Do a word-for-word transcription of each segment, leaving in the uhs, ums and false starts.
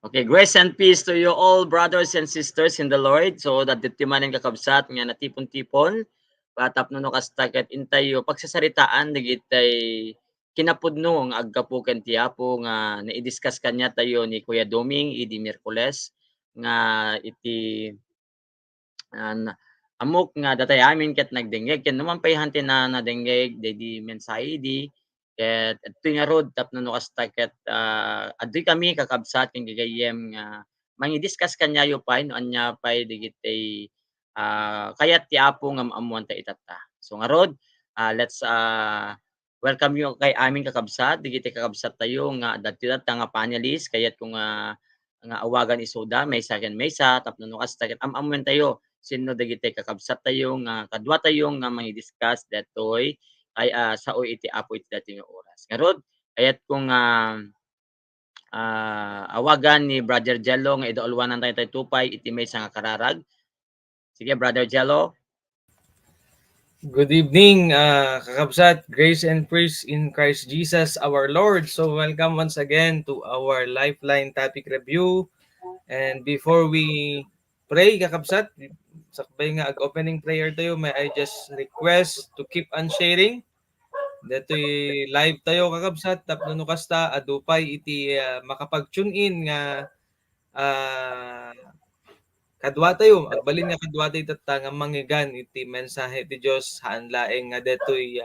Okay, grace and peace to you all, brothers and sisters in the Lord. So, dagiti manen kakabsat nga natipon-tipon, tapno no kasta ket intayo pagsasaritaan dagiti kinapudno nga aggapu ken ti Apo nga nai-discuss kaniatayo ni Kuya Doming idi Miyerkules nga iti ah, na-, ammok nga datay amin ket nagdengngeg, ken no man pay han ti na-, nadengngeg daydi mensahe idi, ket adtoy ngarud tapno no kasta ket, ah, adtoy kami kakabsat ken gagayyem nga mangi-discuss kaniayo pay no ania pay dagiti, ah, kayat ti Apo nga maammoanta itatta. So ngarud, ah, let's, ah, welcome you kay amin kakabsat, dagiti kakabsattayo nga adda itatta nga panelist, kayatko nga, nga awagan isuda, maysa ken maysa, tapno no kasta ket am-ammoentayo sinno dagiti kakabsattayo nga kaduatayo nga mangi-discuss daytoy ay, ah, sao iti Apo iti daytoy nga oras. Ngarud, kayatko nga, ah, awagan ni Brother Jello nga idauluanantayo tay tupay iti maysa nga kararag. Sige, Brother Jello. Good evening, ah, kakabsat. Grace and peace in Christ Jesus our Lord. So, welcome once again to our Lifeline topic review. And before we pray, kakabsat, sakbay nga ag-opening prayer tayo, may I just request to keep on sharing. Daytoy live tayo, kakabsat, tapno no kasta, adu pay iti, ah, makapag-tune in nga, ah, kaduatayo, agbalin nga kaduatayo itatta nga mangngegan iti mensahe ti Dios, haan laeng nga daytoy,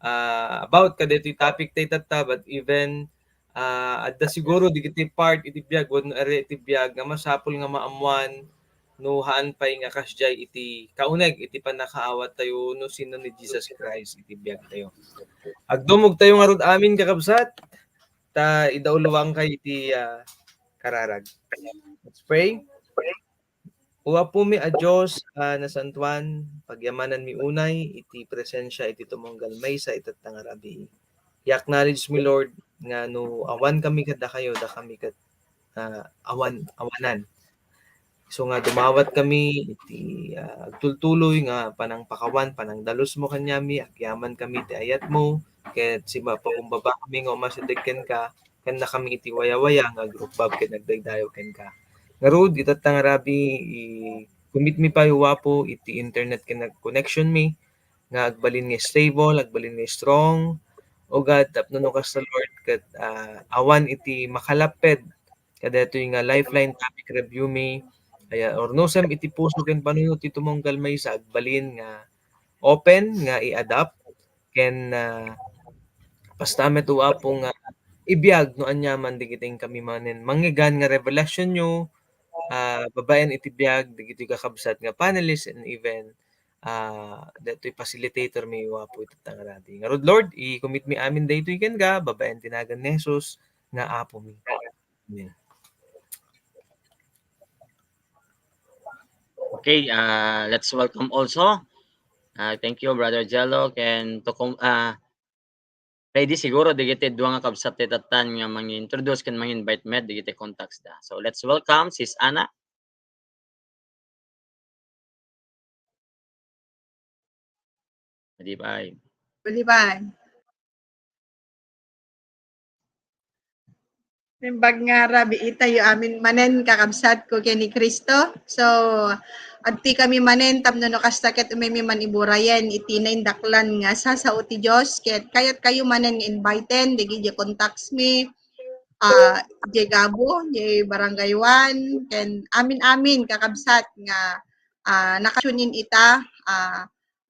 ah, about kadaytoy topic tayo itatta, but even, ah, adda siguro dagiti part iti biag wenno area iti biag nga masapul nga maammoan no haan pay nga kasdiay iti kauneg iti pannakaawattayo no sino ni Jesus Christ iti biagtayo. Agdumogtayo ngarud amin, kakabsat, ta idauloankayo iti, ah, kararag. Let's pray. O Apomi a Dios a nasantoan, pagyamananmi unay iti presensia iti tumunggal maysa itatta nga rabii. I-acknowledge mi, Lord, nga no awan kami kadakayo, dakami ket, ah, awan, awanan. So nga dumawat kami iti, ah, agtultuloy nga panangpakawan, panangdalusmo kaniami, agyaman kami iti ayatmo, ket simapakumbaba kami nga umasideg kenka, kennakami iti wayawaya nga agrugbab ken agdaydayaw kenka. Ngarud, itatta nga rabii, i-commit mi pay, O Apo, iti internet conne-, connection mi, nga agbalin nga stable, agbalin nga strong. O God, tapno no kasta, Lord, ket, ah, awan iti makalapped kadaytoy nga Lifeline topic review mi, kaya ornosem iti puso ken panunot ti tumunggal maysa, agbalin nga open nga i-adapt ken, ah, kasta met, O Apo, nga ibiag no aniaman dagiti inkami manen mangngegan nga revelationyo, ah, babaen iti biag dagitoy kakabsat nga panelist and even, ah, daytoy facilitator mi, O Apo, itatta nga rabii. Ngarud, Lord, i-commit mi amin daytoy kenka babaen ti nagan ni Jesus nga Apomi. Amen. Okay, ah, let's welcome also. Ah, thank you, Brother Jello. Ken to com-, ah, ready siguro dagiti dua nga kabsat ti tattan nga mangi-introduce ken mangi-invite met dagiti contacts da. So, let's welcome Sis Ana. Malipay. Malipay. Naimbag nga rabii itayo amin manen, kakabsat ko ken ni Cristo. So, adtoy kami manen tapno no kasta ket umaymi man iburayen iti naindaklan nga sasao ti Dios, ket kayatkayo manen nga inviten dagiti contacts mi, ah, diay Gabo, diay Barangay One, ken amin-amin kakabsat nga, ah, naka-tune in ita, ah,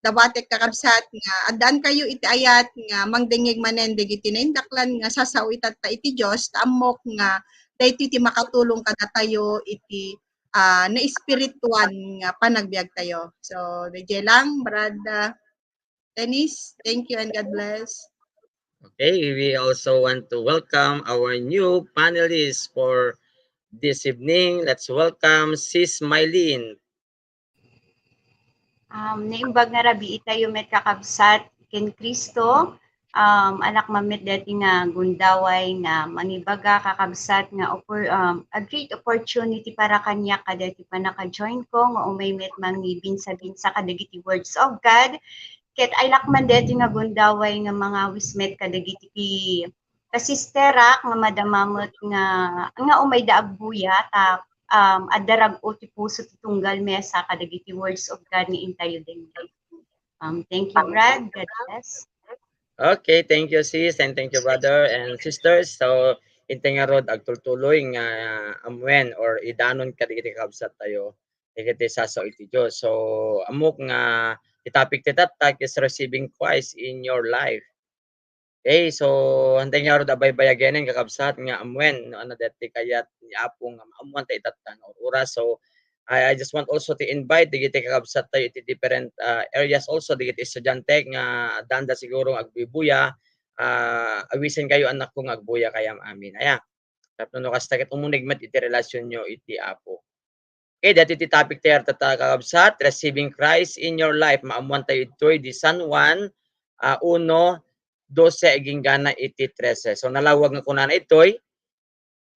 dawatek kakabsat nga addaankayo iti ayat nga mangdengngeg manen dagiti naindaklan nga sasao itatta iti Dios, ta ammok nga daytoy ti makatulong kadatayo iti, ah, naespirituan nga panagbiagtayo. So, daydiay lang, Brad, ah, Dennis, thank you and God bless. Okay, we also want to welcome our new panelist for this evening. Let's welcome Sis Mylene. Um, naimbag nga rabii itayo met, kakabsat ken Cristo. Um, anak man met daytoy nga gundaway nga mangibaga, kakabsat, nga oppor-, um, a great opportunity para kaniak kadaytoy pannaka-join ko nga umay met mangibinsa-binsa kadagiti Words of God. Ket aylak man daytoy nga gundaway nga mangawis met kadagiti pi-, sisterak nga madama met nga, nga umayda agbuya, ta, um, adda rag-o ti puso ti tunggal mesa kadagiti words of God nga intayo din. Um, thank you, Brad. God bless. Okay, thank you, sis, and thank you, brother and sisters. So, intay ngarud agtultuloy nga ammuen or idanon kadagiti kakabsat tayo dagiti sasao iti Dios. So, ammok nga ti topic ti tatta is receiving Christ in your life. Okay, so intay ngarud abaybayagenen, kakabsat, nga ammuen no ania daytoy kayat ni Apo nga maammuan ta itatta nga oras. So, I, I just want also to invite dagiti kakabsat tayo iti different, ah, areas also, dagiti estudiante nga addanda siguro nga agbubuya, ah, awisen kayo, anakko, nga agbuya kayam amin. Aya, tapno no kasta ket umuneg met iti relasyonyo iti Apo. Okay, daytoy ti topic tayo tatta, kakabsat, receiving Christ in your life. Maammuan tayo ditoy di San Juan, ah, uno, dose, agingga na iti trese. So, nalawag nga kunana itoy,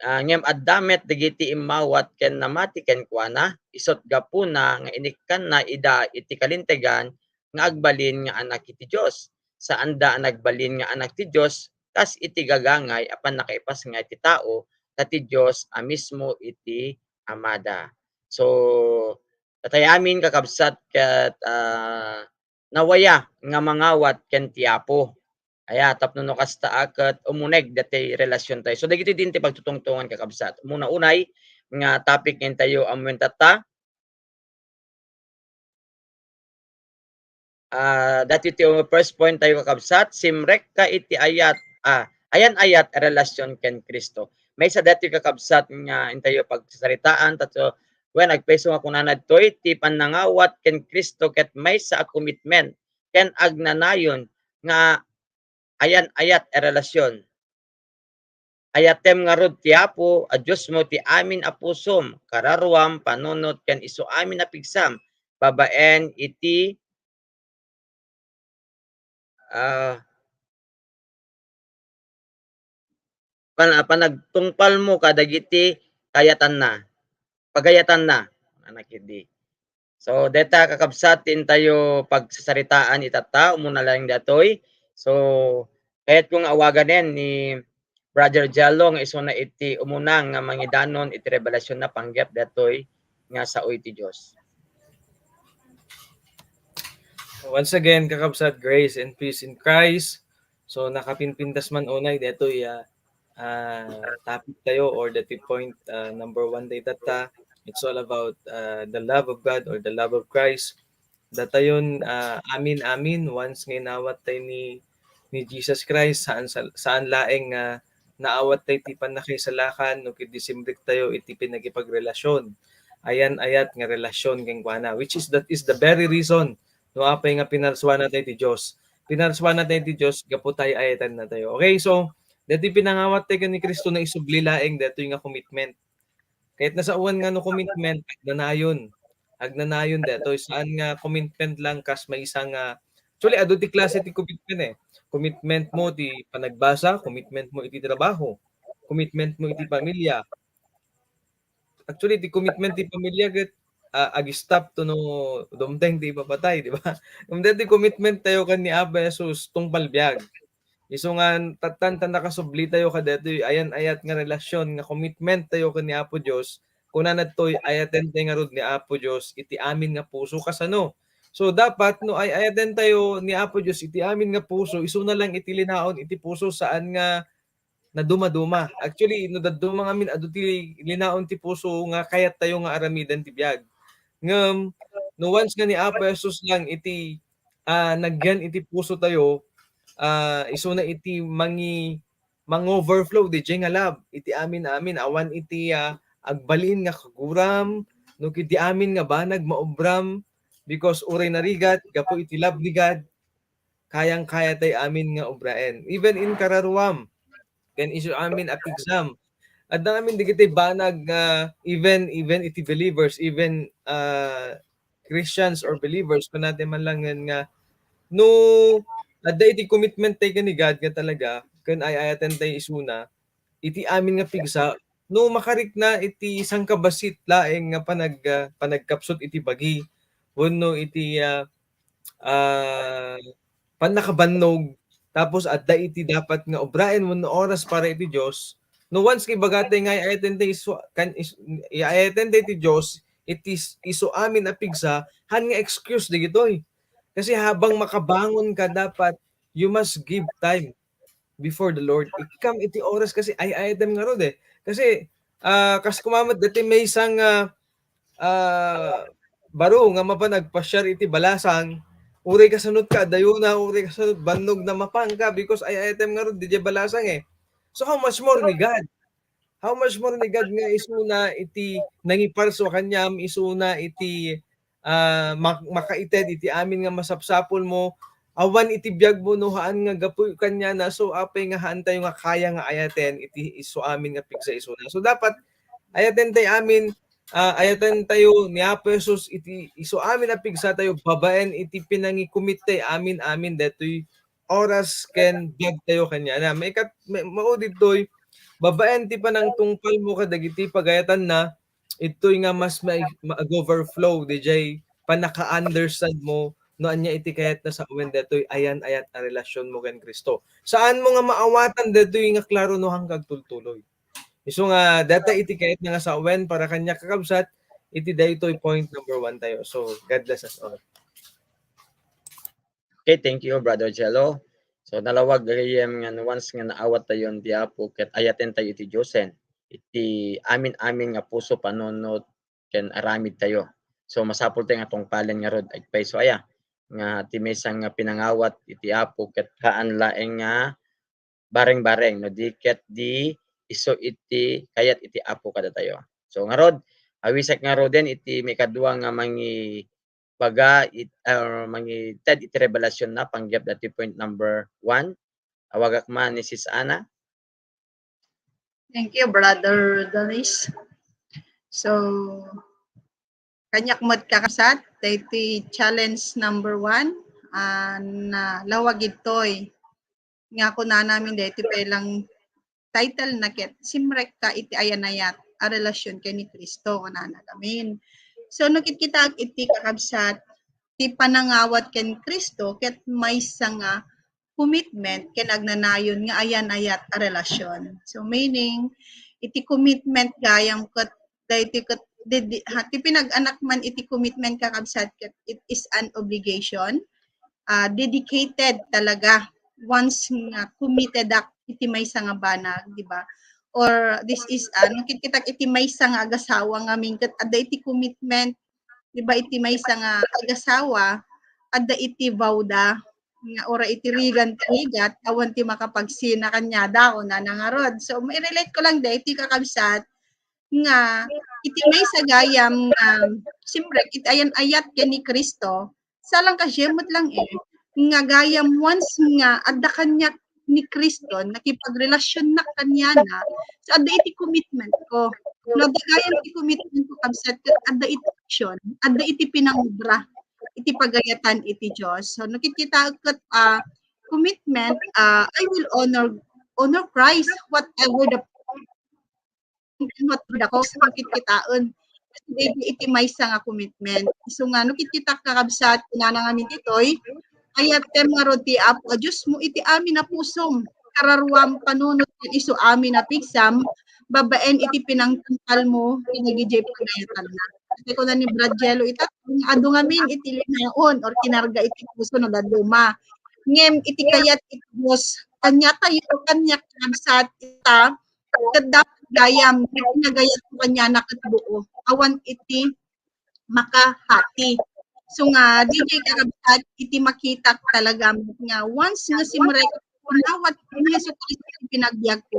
ah, ngem adda met dagiti immawat ken namati kenkuana, isut' gapuna nga inikkanna ida iti kalintegan nga agbalin nga anak iti Dios. Saanda a nagbalin nga anak ti Dios kas iti gagangay a pannakaipasngay ti tao, ta ti Dios a mismo iti Amada. So, datayo amin, kakabsat, ket, ah, nawaya nga mangawat ken ti Apo. Aya, tapno no kasta a ket umuneg daytoy relasyontayo. So, dagitoy din ti pagtutungtongan, kakabsat. Umuna unay nga topic nga intayo ammuen tatta. Ah, daytoy ti first point tayo, kakabsat, simrekka iti ayat, ah, ayan-ayat a relasyon ken Cristo. Maysa daytoy, kakabsat, nga intayo pagsasaritaan, tatta, wen, agpayso nga kunana ditoy, ti pannangawat ken Cristo ket maysa a commitment ken agnanayon nga ayan-ayat a relasyon. Ayatem ngarud ti Apo a Diosmo ti amin a pusom, kararuam, panunot, ken isu amin a pigsam, babaen iti, ah, pan-, panagtungpalmo kadagiti kayatanna, pagayatanna. Anak idi. So, dayta, kakabsat, ti intayo pagsasaritaan itatta, umuna laeng daytoy. So, kayatko nga awaganen ni Brother Jello nga isuna iti umuna nga mangidanon iti revelasionna panggep daytoy nga sao iti Dios. Once again, kakabsat, grace and peace in Christ. So, nakapinpintas man unay daytoy, ah, ah, topic tayo or daytoy point, ah, number one tayo tatta. It's all about, ah, the love of God or the love of Christ. Datayon, ah, amin, amin, once nga inawat tayo ni, ni Jesus Christ, saan, sa-, saan laeng nga naawat tayo ti pannakaisalakan no ket di simrek tayo iti pinakipagrelasyon. Ayan-ayat nga relasyon kenkuana, which is, that is the very reason no apay nga pinarsuana tayo ti Dios. Pinarsuana tayo ti Dios gapu tayo ayaten na tayo. Okay, so, daytoy pinangawat tayo ken ni Cristo, naisubli laeng daytoy nga commitment. Ket nasaoan nga no commitment, agnanayon. Agnanayon daytoy, saan nga commitment lang kas maysa nga, actually, adu ti klase ti commitment eh. Commitment mo ti panagbasa, commitment mo iti trabaho, commitment mo iti pamilya. Actually, ti commitment ti pamilya ket, ah, ag-stop to no dumteng ti ipapatay, di ba? Ngem daytoy commitment tayo ken ni Apo Jesus tungpal biag. Isu nga tattan ta nakasubli tayo kadaytoy ayan-ayat nga relasyon nga commitment tayo ken ni Apo Dios, kunana daytoy, ayaten tayo ngarud ni Apo Dios iti amin nga puso. Kasano? So, dapat no ay-ayaten tayo ni Apo Dios iti amin nga puso, isuna lang iti linaon iti puso, saan nga nadumaduma. Actually, no dadduma ngamin, adu ti linaon ti puso nga kayat tayo nga aramiden ti biag. Ngem, no once nga ni Apo Jesus lang iti, ah, nagyan iti puso tayo, ah, isuna iti mangi-, mang-overflow diay nga love iti amin-amin, awan iti, ah, agbalin nga kaguram, no ket di amin nga banag maobram, because uray narigat gapu iti love ni God, kayang-kaya tay amin nga obraen. Even in kararuam, ken isu amin a pigsam. Adda amin dagiti banag nga even, even iti believers, even, ah, Christians or believers, kunana man lang nga, no adda iti commitment tay ken ni God nga talaga, ken ay-ayaten tay isuna, iti amin nga pigsa, no makarikna iti sangkabassit laeng nga panag-, ah, panagkapsut iti bagi, wenno iti, ah, ah, pannakabannog, tapos adda iti dapat nga obraen wenno oras para iti Dios, no once nga ibagatay nga ay-ayaten tayo isu-, kan-, is-, ay-ayaten tayo iti Dios, iti s-, isu amin a pigsa, han nga excuse dagitoy. Kasi habang makabangon ka, dapat you must give time before the Lord. Ikam iti oras kasi ay-ayatem ngarud eh. Kasi, ah, kas kumamat dati maysa nga, ah, baro nga mapan agpasiar iti balasang, uray kasanot ka, adayona, uray kasanot bannog na mapan ka because ay-ayatem ngarud diay balasang eh. So how much more ni God? How much more ni God nga isuna iti nangiparso kaniam, isuna iti, ah, mak-, makaited iti amin nga masapsapulmo, awan iti biagmo no haan nga gapu kaniana, so apay nga haantayo nga kaya nga ayaten iti isu amin nga pigsa isuna. So dapat ayatentayo amin, ah, ayatentayo ni Apo Jesus iti isu amin a pigsatayo babaen iti pinangikumittayo amin, amin daytoy oras ken biagtayo kaniana. Maikat-, ma-, mao ditoy, babaen ti panangtungpalmo kadagiti pagayatanna, itoy nga mas ma-, ma-, overflow diay pannaka-understand mo no ania iti kayatna sawen daytoy ayan-ayat a relasionmo ken Cristo. Saanmo nga maawatan daytoy nga klaro no haan ka agtultuloy. Isu nga dayta iti kayatna nga sawen para kaniak, kakabsat, iti daytoy point number one tayo. So, God bless us all. Okay, thank you, Brother Jello. So, nalawag gayam nga once nga naawattayo ti Apo ket ayatentayo iti Diosen, iti amin-amin nga puso, panunot, ken aramidtayo. So, masapultayo nga tungpalen ngarud, agpayso aya, nga ti maysa nga pinangawat iti Apo ket haan laeng nga bareng-bareng, no di ket di isu iti kayat iti Apo kadatayo. So, ngarud, awisak ngaruden iti maikadua nga mangibaga it-, or mangited iti revelationna, panggep dati point number one. Awagak man ni Sis Ana. Thank you, Brother Donis. So, kaniak met, kakabsat, daytoy challenge number one, ah, nalawag ditoy nga kunana amin daytoy pay lang title na ket, simrekka iti ayan-ayat a relasion ken ni Cristo, kunana amin. So, no kitkitaak iti, kakabsat, ti panangawat ken Cristo ket maysa nga commitment ken agnanayon nga ayan-ayat a relasion. So, meaning, iti commitment gayam ket daytoy ket dedi-, ha, ti pinag-anak man iti commitment, kakabsat, ket it is an obligation, ah, dedicated talaga once nga committed ak iti maysa nga banag, di ba? Or this is, ah, nakitkitak iti maysa nga agasawa ngamin ket adda iti commitment, di ba, iti maysa nga agasawa, adda iti vow da, nga uray iti rigat ti rigat, awan ti makapagsina kaniada, kunana ngarud. So, mai-relate ko lang daytoy, kakabsat, nga iti maysa gayam nga, siyempre, iti ayan-ayat ken ni Cristo, salang kasdiay met lang eh, nga gayam once nga adda kaniak ni Cristo, nakipagrelasyonak kaniana, so adda iti commitment ko. No, adda gayam iti commitment ko, kabsat, ket adda iti action, adda iti pinangubra iti pagayatan iti Dios. So, nakitkitak ket, ah, commitment, ah, I will honor, honor Christ, whatever the, whatever the cost, nakitkitaen. Kasi daydi iti maysa nga commitment. So nga, nakitkitak, kakabsat, kunana ngamin ditoy, ayatem ngarud ti Apo a Diosmo iti amin a pusom, kararuam, panunot ken isu amin a pigsam, babaen iti pinangtungpalmo kadagiti pagayatanna. Ket kuna ni Brad Jello ita, adu ngamin iti linaon or kinarga iti puso no dadduma. Ngem iti kayat iti Dios, kaniatayo, kaniak, kabsat, ita, ket dapat gayam, iti nagayat ko kaniana ket buo, awan iti makahati. So nga, diay, kakabsat, iti makitak talaga nga once nga simrek, inawat ni Jesu-Cristo ti panagbiag ko,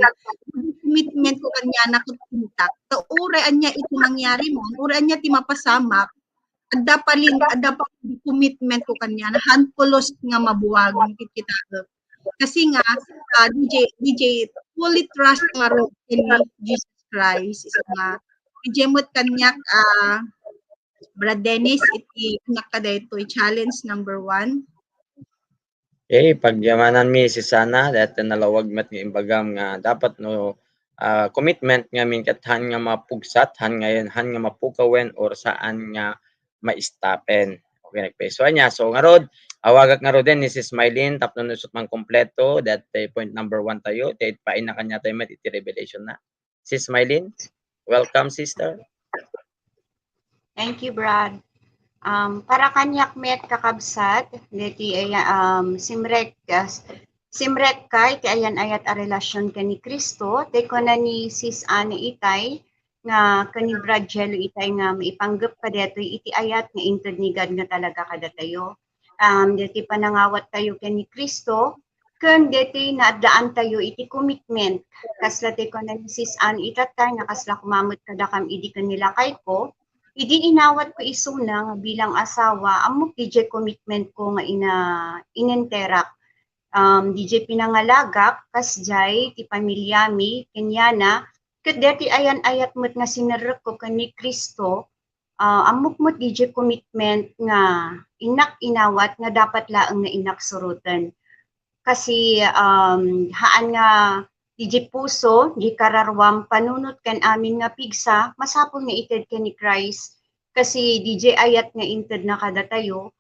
commitment ko kaniana ket intak. Ta uray ania iti mangyari man, uray ania ti mapasamak, adda pa lin-, adda pa commitment ko kaniana, haan pulos nga mabuag, nakitkitak. Kasi nga, ah, diay, diay fully trust ngarud ken ni Jesus Christ. So nga, diay met kaniak, ah, Brad Dennis, iti kunak ka daytoy challenge number one. Okay, pagyamananmi, Sis Ana, dayta nalawag met nga imbagam nga dapat no, ah, commitment ngamin ket haan nga mapugsat, haan nga, haan nga mapukawen, or saan nga maistapen. Okay, nagpaiso ania. So, ngarud, awagak ngaruden ni Sis Mylene, tapno no isut' mangkompleto, that, eh, point number one tayo, ti painakannatayo met iti Revelation na. Sis Mylene, welcome, sister. Thank you, Brad. Um, para kaniak met, kakabsat, deti, eh, um, simrek, uh, simrek kay ti ayan-ayat a relasyon ken ni Cristo, ti kuna ni Sis Ana itay, nga ken ni Brad Jello itay nga maipanggep kadetoy iti ayat nga inted ni God nga talaga kadatayo. Um, deti panangawattayo ken ni Cristo, ken deti naaddaantayo iti commitment. Kasla ti kuna ni Sis Ann itatta nga kasla koma met kadakam idi ken ni lakayko, idi inawatko isuna nga bilang asawa, ammok didiay commitment ko nga ina-, inenterak. Um, didiay pinangalagak, kasdiay ti pamiliami, kaniana, ket deti ayan-ayat met nga sinerrekko ken ni Cristo, ah, ammok met didiay commitment nga innak inawat nga dapat laeng nga innak suroten. Kasi, um, haan nga didiay puso, didiay kararuam, panunot ken amin nga pigsa, masapul nga ited ken ni Christ. Kasi didiay ayat nga intedna kadatayo,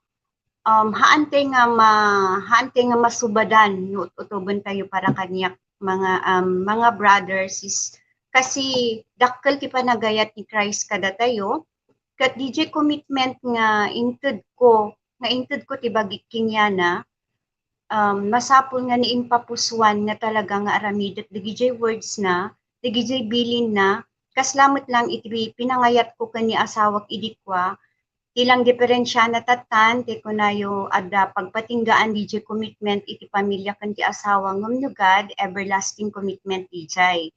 um, haantay nga ma-, haantay nga masubadan no ut-utobentayo para kaniak, mga, um, mga brothers, sis-, kasi dakkel ti panagayat ni Christ kadatayo, ket didiay commitment nga intedko, nga intedko ti bagik kaniana, um, masapul nga naimpapusuan nga talaga nga aramidek dagidiay words na, dagidiay bilin na, kasla met lang iti pinangayatko ken ni asawak idi kua, ti lang diperensiana tattan, ti kunayo adda pagpatinggaan didiay commitment iti pamilia ken ti asawa, ngem no God, everlasting commitment didiay.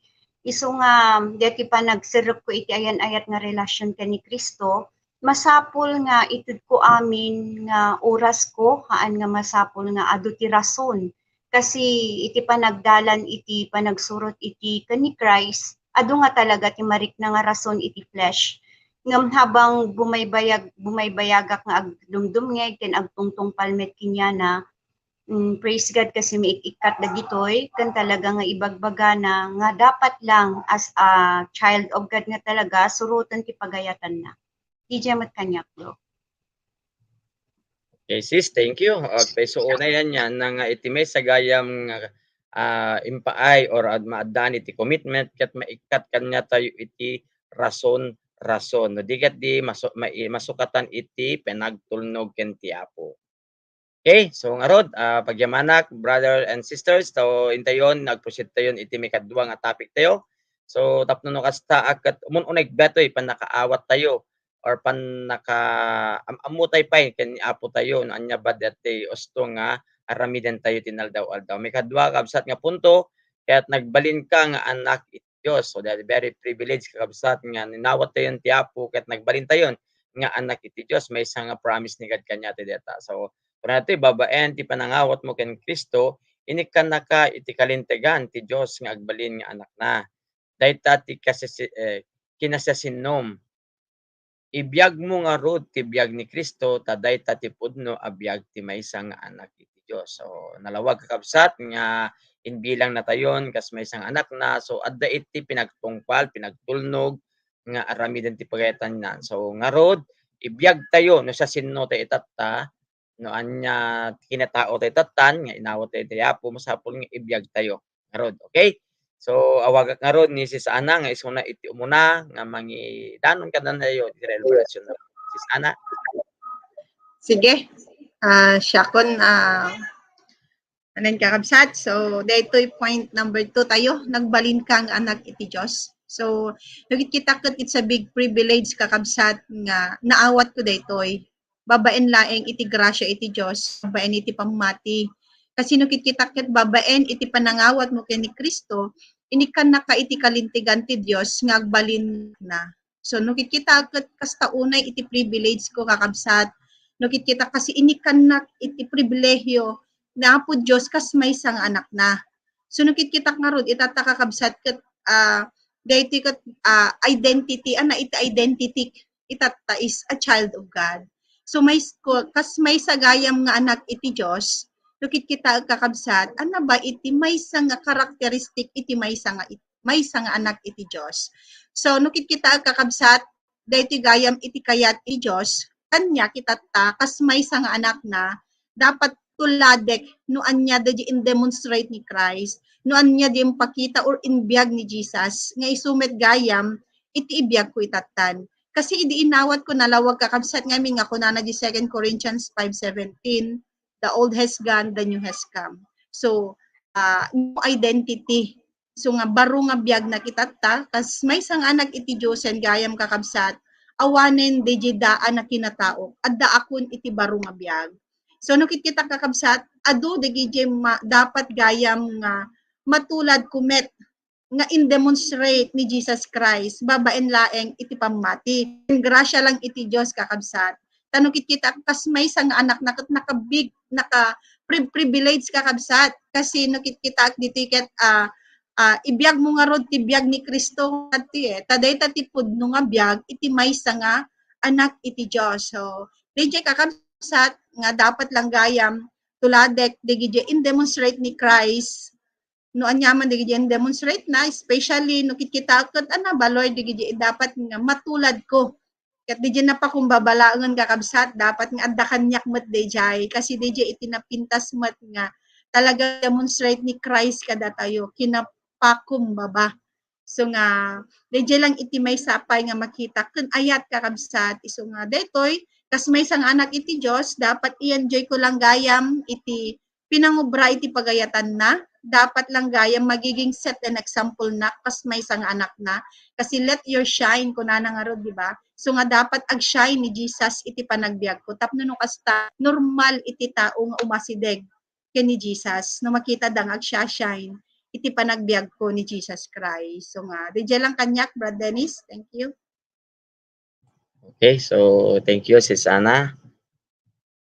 Isu nga, deti panagserrekko iti ayan-ayat nga relasyon ken ni Cristo, masapul nga itedko amin nga orasko, haan nga masapul nga adu ti rason. Kasi iti panagdalan iti panagsurot iti ken ni Christ, adu nga talaga ti marikna nga rason iti flesh. Ngem habang bumaybayag-, bumaybayagak nga agdumdumngeg ken agtungtungpal met kaniana, mm, praise God kasi maik-ikkat dagitoy, ken talaga nga ibagbagana nga dapat lang as a child of God nga talaga suroten ti pagayatanna. Didiay met kaniak, bro. Okay, sis, thank you. Agpaiso unay ania nga iti maysa gayam nga, ah, impaay or ad-, maaddaan iti commitment ket maikkat kaniatayo iti rason-rason. No di ket di masu-, mai-, masukatan iti panagtulnog ken ti Apo. Okay, so ngarud, ah, pagyamanak, brother and sisters, so intayon, nagproceed tayon iti maikadua nga topic tayo. So tapno no kasta, a ket umun-uneg datoy pannakaawattayo or pannaka-, am-, ammotay pay ken ni Apo tayo no ania ba daytoy usto nga aramidentayo ti inaldaw-aldaw. Maikadua, kabsat, nga punto, ket nagbalinka nga anak iti Dios. So, the very privilege, kakabsat, nga ninawattayon ti Apo ket nagbalintayon nga anak iti Dios. Maysa nga promise ni God kaniatayo dayta. So, kunana daytoy, babaen ti panangawatmo ken Cristo, inikkannaka iti kalintegan ti Dios nga agbalin nga anakna. Dayta ti kasisi-, eh, kinasiasinnom. Ibiagmo ngarud ti biag ni Cristo, ta dayta ti pudno a biag ti maysa nga anak iti Dios. So, nalawag, kakabsat, nga imbilangnatayon kas maysa nga anakna. So, adda iti pinagtungpal, pinagtulnog nga aramiden ti pagayatanna. So, ngarud, ibiagtayo no siasinotayo itatta, no ania ti kinataotayo tattan nga inawattayo ti Apo, masapul nga ibiagtayo ngarud. Okay? So, awagak ngarud ni Sis Ana nga isuna iti umuna nga mangidanon kadatayo iti revelation. Sis Ana? Sige. Ah, siakon, ah, anen, kakabsat. So, daytoy point number two tayo, nagbalinka nga anak iti Dios. So, no kitkita ket it's a big privilege, kakabsat, nga naawatko daytoy. Babaen laeng iti grasia iti Dios, babaen iti pammati. Kasi no kitkita ket babaen iti panangawatmo ken ni Cristo, inikkannaka iti kalintegan ti Dios nga agbalinna. So, no kitkita ket kasta unay iti privilege ko, kakabsat, no kitkita kasi inikkannak iti pribilehiyo ni Apo Dios kas maysa nga anakna. So, no kitkitak ngarud, itatta, kakabsat, ket, ah, daytoy ket, ah, identity, ana iti identity, itatta is a child of God. So, may, kas maysa gayam nga anak iti Dios, no kitkita, kakabsat, ana ba iti maysa nga characteristic iti maysa nga it-, maysa nga anak iti Dios. So, no kitkita, kakabsat, daytoy gayam iti kayat iti Dios, kaniak itatta, kas maysa nga anakna, dapat tuladek no ania daydi in-demonstrate ni Christ, no ania di impakita or inbiag ni Jesus, nga isu met gayam iti ibiagko itattan. Kasi idi inawatko, nalawag, kakabsat, ngamin nga kunana di Second Corinthians five seventeen, "The old has gone, the new has come." So, ah, new identity. So nga baro nga biag na kitatta, kas maysa nga anak iti Dios, gayam, kakabsat, awanen daydi daan a kinatao, addaakon iti baro nga biag. So no kitkitak, kakabsat, adu dagiti ma-, dapat gayam nga matuladko met nga in-demonstrate ni Jesus Christ babaen laeng iti pammati. Grasya lang iti Dios, kakabsat. Ta no kitkitak, kas maysa nga anakna ket nakabig, naka pri-, privilege, kakabsat. Kasi no kitkitak ditoy ket, ah, ah, ibiagmo ngarud ti biag ni Cristo, ati, eh. Ta dayta ti pudno nga biag iti maysa nga anak iti Dios. So, daydiay, kakabsat, nga dapat lang gayam tuladek dagiti in-demonstrate ni Christ, no aniaman dagiti in-demonstrate na, especially no kitkita ket, ana, baloy dagiti dapat nga matuladko. Ket daydiay napakumbaba laengen, kakabsat, dapat nga adda kaniak met daydiay, kasi daydiay iti napintas met nga talaga demonstrate ni Christ kadatayo, kinapakumbaba. So nga, daydiay lang iti maysa pay nga makita ken ayat, kakabsat, isu nga daytoy, kas maysa nga anak iti Dios, dapat i-enjoy ko lang gayam iti pinangubra iti pagayatanna, dapat lang gayam magiging set and example na kas maysa nga anakna. Kasi let your shine, kunana ngarud, di ba? So nga dapat ag-shine ni Jesus iti panagbiagko. Tapno no kasta, normal iti tao nga umasideg ken ni Jesus no makita da nga agsia-shine iti panagbiagko ni Jesus Christ. So nga, daydiay lang kaniak, Brad Dennis. Thank you. Okay, so thank you, Sis Ana.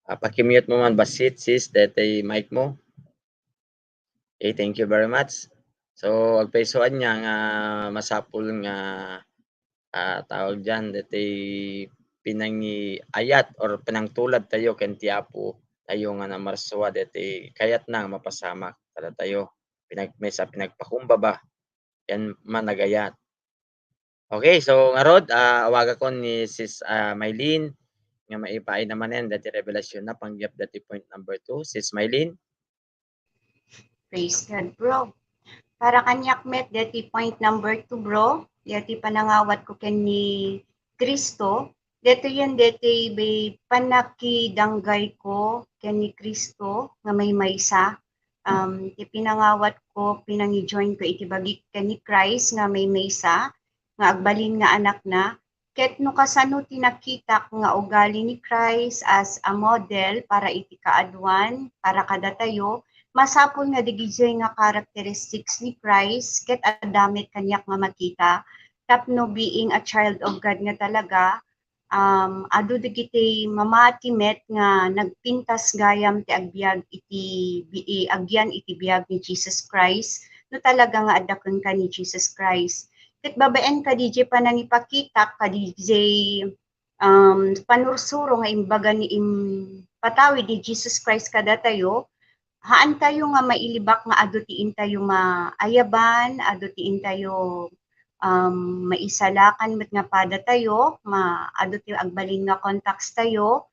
Ah, paki-mute mo man bassit, sis, daytoy mic mo. Okay, thank you very much. So, agpayso ania nga masapul nga, ah, tawag diyan, daytoy pinangiayat or pinangtulad tayo ken ti Apo tayo nga namarsua, daytoy kayatna nga mapasamak kadatayo. Pinag-, maysa pinagpakumbaba ken managayat. Okay, so ngarud, ah, awagakon ni Sis, ah, Mylene nga maipaay na manen daytoy revelationna panggep daytoy point number two. Sis Mylene? Praise God, bro. Para kaniak met daytoy point number two, bro, daytoy panangawatko ken ni Cristo, daytoyen daytoy bay-, pannakidanggayko ken ni Cristo nga maymaysa. Um, ti pinangawatko, pinangi-joinko iti bagik ken ni Christ nga maymaysa, nga agbalin nga anakna, ket no kasano ti nakitak nga ugali ni Christ as a model para iti kaaduan, para kadatayo, masapul nga dagijay nga characteristics ni Christ ket adda met kaniak nga makita tapno being a child of God nga talaga, um, adu dagiti mamati met nga nagpintas gayam ti agbiag iti bi-, i-, agyan iti biag ni Jesus Christ, no talaga nga adda kenka ni Jesus Christ. Ket babaen kadi jay panangipakitak, kadi jay, um, panursuro nga imbaga ni impatawid ni Jesus Christ kadatayo, haantayo nga mailibak nga adu ti intayo maayaban, adu ti intayo, um, maisalakan met nga padatayo, ma-, adu ti agbalin nga contacts tayo,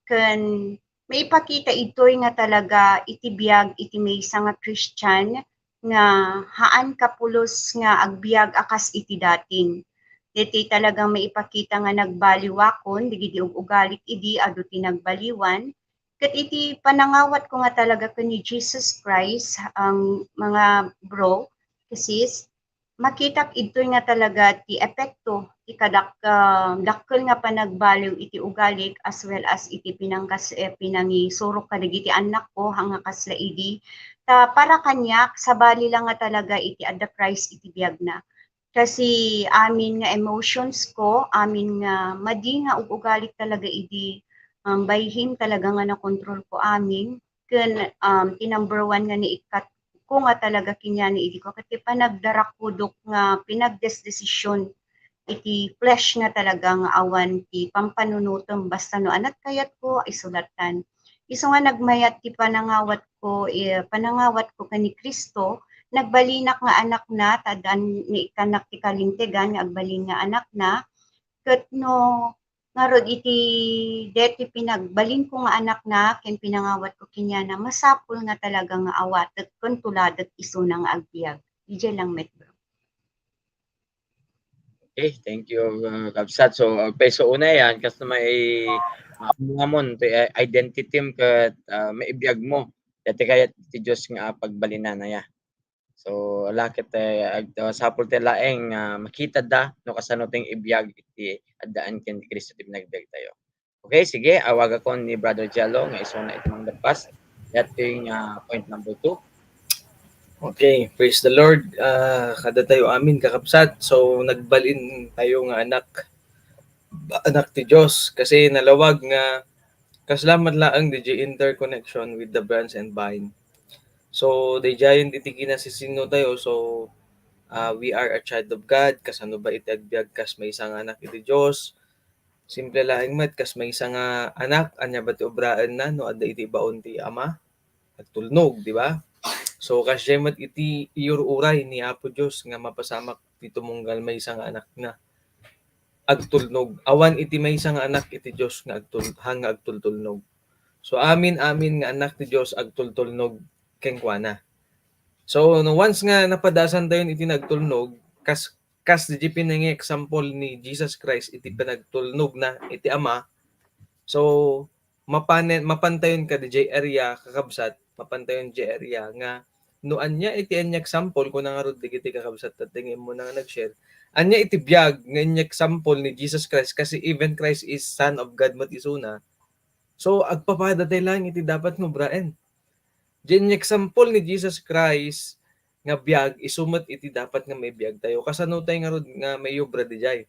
ken maipakita idtoy nga talaga iti biag iti maysa nga Christian nga haan kapulos nga agbiag a kas iti datin. Daytoy talagang maipakita nga nagbaliwakon dagiti ug-ugalik idi adu ti nagbaliwan. Ket iti panangawatko nga talaga ken ni Jesus Christ, ang mga bro, sis, makitak idtoy nga talaga ti epekto ti kadak-, ah, dakkel nga panagbaliw iti ugalik as well as iti pinangkas-, eh, pinangisurok kadagiti annakko, nga kasla idi. Ta para kaniak, sabali la nga talaga iti adda Christ iti biagna. Kasi amin nga emotions ko, amin nga madi nga ug-ugalik talaga idi, um, bayhim talaga nga nakontrol ko amin. Ken, um, ti number one nga naikkat ko nga talaga kaniak idi ko, ket ti panagdarakudok nga pinagdesdesisyon iti flesh nga talaga nga awan ti pampanunotem, basta no ania ti kayatko, isulatan. Isu nga nagmayat ti panangawatko, eh, panangawatko ken ni Cristo, nagbalinak nga anakna, ta addan naikkannak ti kalintegan nga agbalin nga anakna, ket no Ngarud, iti deti pinagbalinko nga anakna ken pinangawatko kenkuana, masapul nga talaga nga awatek ken tuladek isuna nga agbiag. Idiay lang met, bro. Okay, thank you, uh, Kabsat. So, uh, peso una yan, kas na may maammuamon, ti, uh, identity mo ket, uh, maibiag mo. Dati kayat ti Diyos nga pagbalinana ya. So, ala ket, eh, ag-, uh, sapul ti laeng, uh, makita da, no kasano ting ibiag iti addaan ken ni Cristo ti pinagbiag tayo. Okay, sige, awagakon ni Brother Jello nga isuna iti mangdappas. That thing, uh, point number two. Okay, praise the Lord. Ah, kada tayo amin, kakabsat. So, nagbalin tayo nga anak, anak ti Diyos. Kasi nalawag nga, kasla met laeng di interconnection with the branch and vine. So, daydiayen iti kinasisinno tayo. So, ah, we are a child of God. Kasano ba iti agbiag kas maysa nga anak iti Diyos? Simple laeng met, kas maysa nga anak, ania ba ti obraenna no adda iti baon ti ama? Agtulnog, di ba? So, kasdiay met iti iyur-uray ni Apo Diyos nga mapasamak ti tumunggal maysa nga anakna. Agtulnog. Awan iti maysa nga anak iti Diyos nga agtul-, haan nga agtultulnog. So, amin-amin nga anak ti Diyos agtultulnog kenkuana. So, no, once nga napadasan tayon iti nagtulnog, kas, kas di pinangi-example ni Jesus Christ iti panagtulnogna iti Ama, so, mapanen, mapantayon ka diay area, kakabsat, mapantayon diay area nga no ania iti ania example, kuna ngarud dagiti kakabsat, tatta nga immuna nga nag-share, ania iti biag nga ania example ni Jesus Christ, kasi even Christ is Son of God met isuna. So, agpapada tayo lang iti dapat nga obraen. Diay example ni Jesus Christ nga biag, isu met iti dapat nga maibiag tayo. Kasano tayo ngarud nga maiobra diay?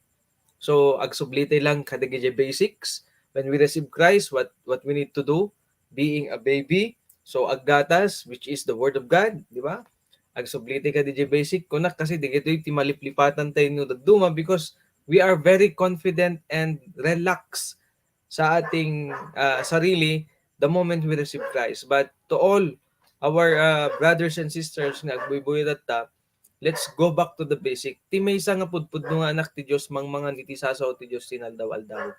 So, agsubli tayo lang kadagiti basics. When we receive Christ, what, what we need to do? Being a baby. So, aggatas, which is the Word of God, di ba? Agsubli tayo kadagiti basic. Kunak kasi dagitoy ti maliplipatan tayo no dadduma because we are very confident and relaxed sa ating, ah, sarili the moment we receive Christ. But to all our, ah, brothers and sisters nga agbuybuy tatta, let's go back to the basic. Ti maysa nga pudpudno nga anak ti Dios, mangmangan iti sasao ti Dios ti inaldaw-aldaw.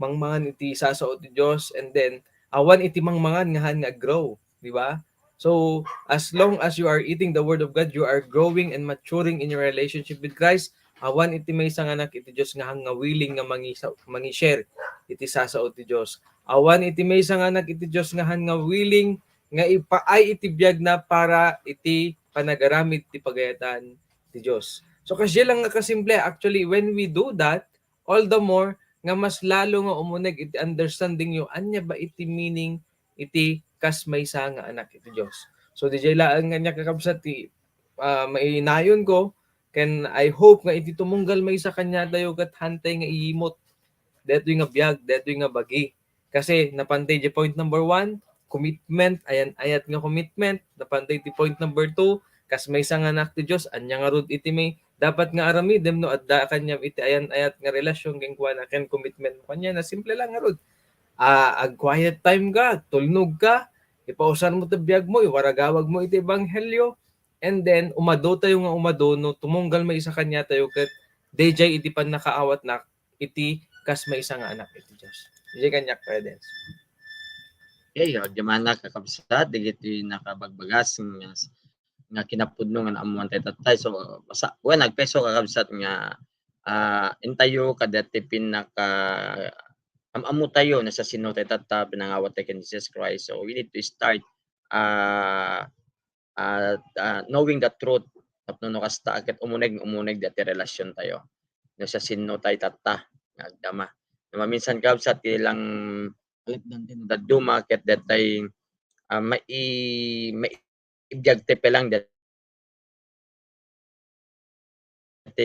Mangmangan iti sasao ti Dios, and then awan iti mangmangan nga haan nga aggrow, di ba? So, as long as you are eating the word of God, you are growing and maturing in your relationship with Christ. Awan iti maysa nga anak iti Dios nga haan nga willing nga mangisa-, mangi-share iti sasao ti Dios. Awan iti maysa nga anak iti Dios nga haan nga willing nga ipaay iti biagna para iti panagaramid ti pagayatan ti Dios. So, kasdiay lang nga kasimple. Actually, when we do that, all the more nga mas lalo nga umuneg iti understanding yo, ania ba iti meaning iti kas maysa nga anak iti Dios. So, diay laeng nga ania, kakabsat, ti, ah, mainayon ko, ken I hope nga iti tumunggal maysa kaniatayo ket hantay nga iyimot daytoy nga biag, daytoy nga bagi. Kasi napantay diay point number one, commitment, ayan-ayat nga commitment. Napantay ti point number two, kas maysa nga anak ti Dios, ania ngarud iti may dapat nga aramidem no adda kaniam iti ayan-ayat nga relasyon kenkuana ken commitment mo kaniana? Simple lang ngarud. Ah, ag-quiet time ka, tulnog ka, ipausar mo ti biag mo, iwaragawag mo iti ebanghelyo, and then umadu tayo nga umadu no tumunggal maysa kaniatayo ket daydiay iti pannakaawatna iti kas maysa nga anak iti Dios. Diay kaniak, Kuya Dens. Okay, agyaman, kakabsat, dagiti nakabagbagas nga, nga kinapudno nga naammoan tayo tattay. So, masa-, well, nagpeso, kakabsat, nga, ah, intayo kadati pinaka, am-ammo tayo no siasino tayo tatta, pinangawat tayo ken Jesus Christ. So, we need to start, ah, ah, ah, knowing the truth tapno no kasta, ket umuneg, umuneg dati relasyon tayo. No siasino tayo tatta nga agdama. No maminsan, kabsat, ti lang alipdan ti no dadduma ket detay, ah, mai-, maibiag ti pelang dati,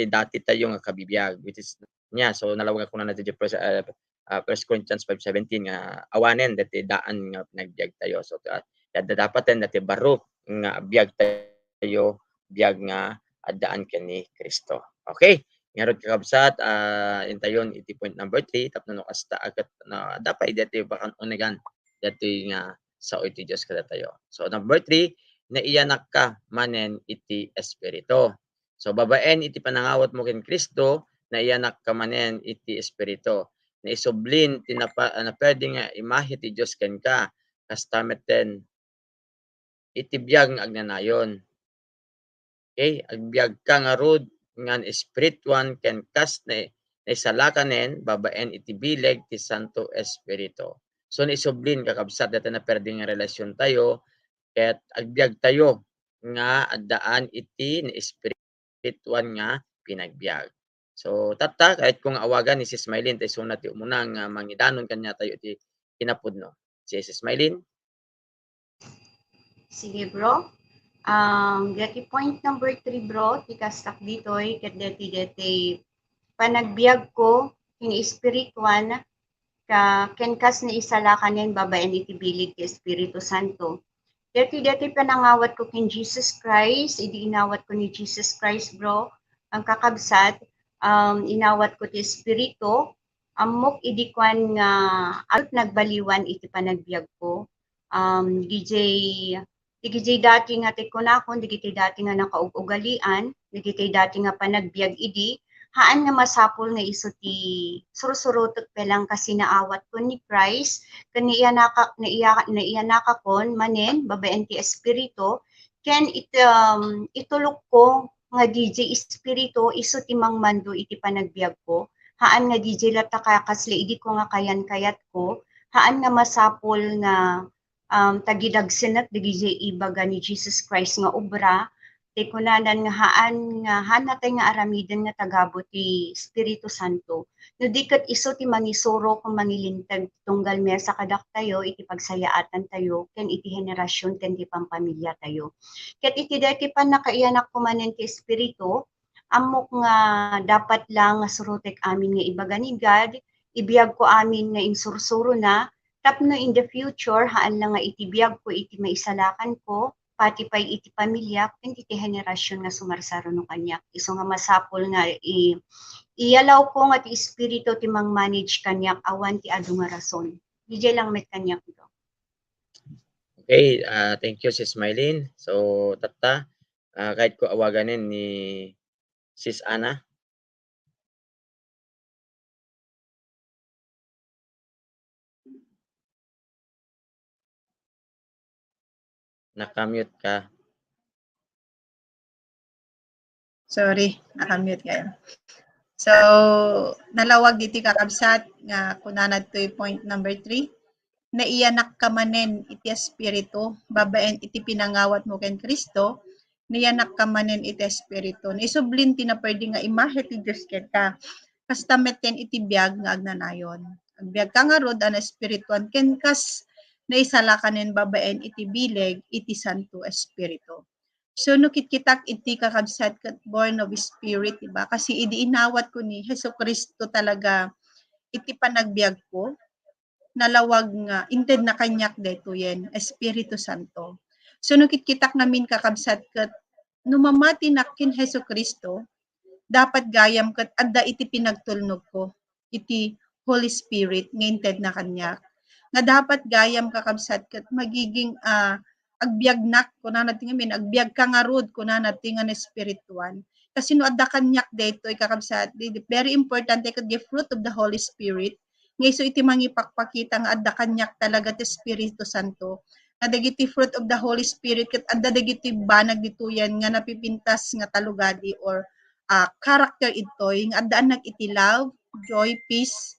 dati tayo nga kabibiag, which is, nia, so nalawag ko na dati first, ah, ah, First Corinthians five seventeen nga awanen dati daan nga nagbiag tayo. So, ah, adda dapaten dati baro nga biag tayo, biag nga addaan ken ni Cristo. Okay. Ngarud, kakabsat, ah, intayon iti point number three, tapno no kasta, ket, na, adda pay dati bakan unegan dati nga sao iti Dios kadatayo. So, number three, naiyanakka manen iti Espiritu. So, babaen iti panangawatmo ken Cristo, naiyanakka manen iti Espiritu. Naisublin ti napa-, naperdi nga imahe ti Dios kenka, kasta metten iti biag nga agnanayon. Okay? Agbiagka ngarud nga naespirituan ken kas na-, naisalakanen babaen iti bileg ti Santo Espiritu. So, naisublin, kakabsat, dayta naperdi nga relasiontayo, ket agbiagtayo nga addaan iti naespirituan nga pinagbiag. So, tatta, kayatko nga awagan ni Sis Mylene, ta isuna ti umuna nga mangidanon kaniatayo iti kinapudno. Si Sis Mylene? Sige, bro. Um, deti point number three, bro, ti kastak ditoy, ket deti, deti panagbiagko, kinaespirituan, ka, ken kas naisalakanen babaen iti bileg ti Espiritu Santo. Deti, deti panangawatko ken Jesus Christ, idi inawatko ni Jesus Christ, bro, ang kakabsat, um, inawatko ti Espiritu, ammok idi kuan nga, at nagbaliwan iti panagbiagko. Um, dagijay, dagijay dati nga ti kunakon, dagiti dati nga nakaug-ugalian, dagiti dati nga panagbiag idi, haan nga masapul nga isu ti sursurutek pelang kasinaawatko ni Christ, ken naiyanaka-, naiya-, naiyanakakon manen babaen ti Espiritu, ken it-, um, itulokko nga dagijay Espiritu isu ti mangmando iti panagbiagko. Haan nga dagijay latta ka-, kasla idi ko nga kayan-kayatko, haan nga masapul nga, um, tagidagsenek dagijay ibaga ni Jesus Christ nga obra, ti kunanan nga haan nga, haan natay nga aramiden nga tagabu ti Espiritu Santo. No di ket isu ti mangisuro ken mangilinteg ti tunggal mesa kadaktayo iti pagsayaatantayo ken iti henerasion ken ti pampamiliatayo. Ket iti daytoy pannakaiyanakko manen ti Espiritu, ammok nga dapat la nga surotek amin nga ibaga ni God, ibiagko amin nga insursurona, tapno in the future, haan la nga iti biagko iti maisalakanko, pati pay iti pamiliak, ken iti henerasion nga sumarsaruno kaniak. Isu nga masapul nga i-, iyalawko nga ti Espiritu ti mangmanage kaniak awan ti adu nga rason. Daydiay lang met kaniak, bro. Okay, ah, thank you, Sis Mylene. So, tatta, ah, kayatko awaganen ni Sis Ana. Naka-mute ka. Sorry, naka-mute kayo. So, nalawag diti kakabsat nga kunana ditoy point number three, "Naiyanakka manen iti Espiritu, babaen iti pinangawatmo ken Cristo, naiyanakka manen iti Espiritu." Naisublin ti naperdi nga imahe ti Dios kenka. Kasta metten iti biag nga agnanayon. Agbiagka ngarud a naespirituan ken kas naisalakanen babaen iti bileg iti Santo Espiritu. So, no kitkitak iti kakabsat ket born of Spirit, di ba? Kasi idi inawatko ni Jesu-Cristo talaga iti panagbiagko, nalawag nga intedna kaniak daytoyen, Espiritu Santo. So, no kitkitak ngamin kakabsat ket no mamatinak ken Jesu-Cristo, dapat gayam ket adda iti pinagtulnogko iti Holy Spirit nga intedna kaniak. Nga dapat gayam, kakabsat, ket magiging, ah, agbiagnak, kunana ti ngamin, "Agbiagka ngarud," kunana ti nga naespirituan. Kasi no adda kaniak daytoy, kakabsat, di, di, very importante ket the fruit of the Holy Spirit, nga isu iti mangipakpakita nga adda kaniak talaga ti Espiritu Santo. Nga dagiti fruit of the Holy Spirit ket adda dagiti banag ditoyen nga napipintas nga talugadi or, ah, character ditoy nga addaan iti love, joy, peace,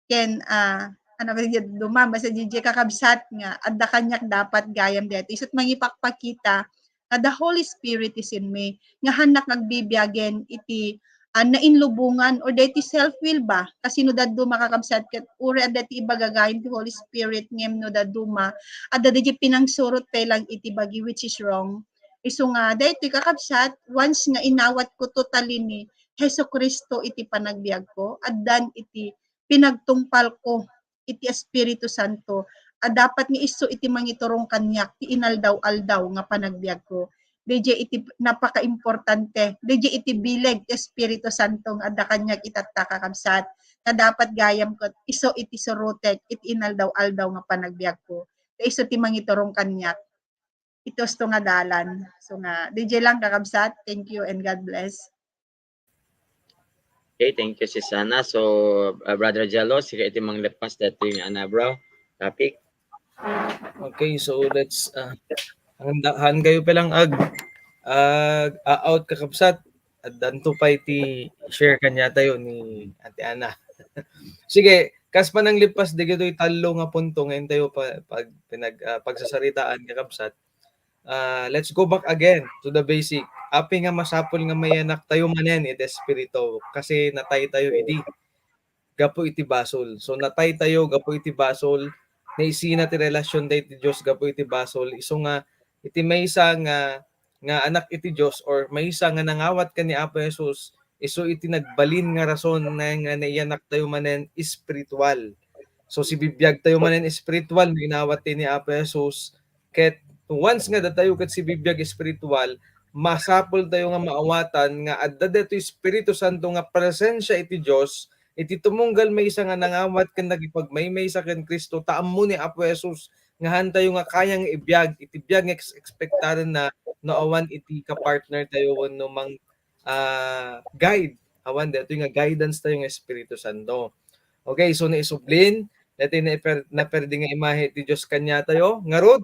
ken, ah, ano ba, duma, basta daydiay kakabsat nga adda kaniak dapat gayam daytoy. Isu ti mangipakpakita nga the Holy Spirit is in me, nga hannak nga agbibiagen iti, ah, nainlubongan or daytoy self-will ba? Kasi no dadduma, kakabsat, ket uray adda ti ibaga gayam ti Holy Spirit, ngem no dadduma, adda daydiay pinangsurot pay lang iti bagi, which is wrong. Isu nga, daytoy, kakabsat, once nga inawatko totally ni Jesu-Cristo iti panagbiagko, addan iti pinagtungpalko iti Espiritu Santo a dapat nga isu iti mangiturong kaniak ti inaldaw-aldaw nga panagbiagko. Daydiay iti napakaimportante, daydiay iti bileg ti Espiritu Santo nga adda kaniak itatta, kakabsat, nga dapat gayam ket isu iti surotek iti inaldaw-aldaw nga panagbiagko. Ta isu ti mangiturong kaniak iti husto nga dalan. So nga, daydiay lang, kakabsat. Thank you and God bless. Okay, thank you, Sis Ana. So, uh, Brother Jello, sika iti mangleppas daytoy nga ana, bro, topic. Okay, so let's, uh, handa, haan kayo pa lang ag, ag, a-out, kakabsat. Addanto pay ti share kaniatayo ni Ate Ana. Sige, kas pananglippas dagitoy tallo nga punto nga intayo pa, pag, pinag, ah, pagsasaritaan, kakabsat. Ah, let's go back again to the basic. Apay nga masapul nga mayanak tayo manen iti Espiritu? Kasi natay tayo idi gapu iti basol. So, natay tayo gapu iti basol. Naisina ti relasyon tayo iti Dios gapu iti basol. Isu nga, iti maysa nga, nga anak iti Dios or maysa nga nangawat ken ni Apo Jesus, isu iti nagbalin nga rason na, nga naiyanak tayo manen espiritual. So, sibibiag tayo manen espiritual no inawat tayo ni Apo Jesus. Ket once nga datayo ket sibibiag espiritual, masapul tayo nga maawatan nga adda daytoy Espiritu Santo nga presensia iti Dios, iti tumunggal maysa nga nangawat ken nakipagmaymaysa ken Cristo, ta ammo ni Apo Jesus nga haan tayo nga kaya nga ibiag iti biag nga ex-, expectaren na no awan iti kapartner tayo wenno mang, ah, guide. Awan daytoy nga guidance tayo nga Espiritu Santo. Okay, so naisublin, daytoy naper-, naperdi nga imahe ti Dios kaniatayo. Ngarud,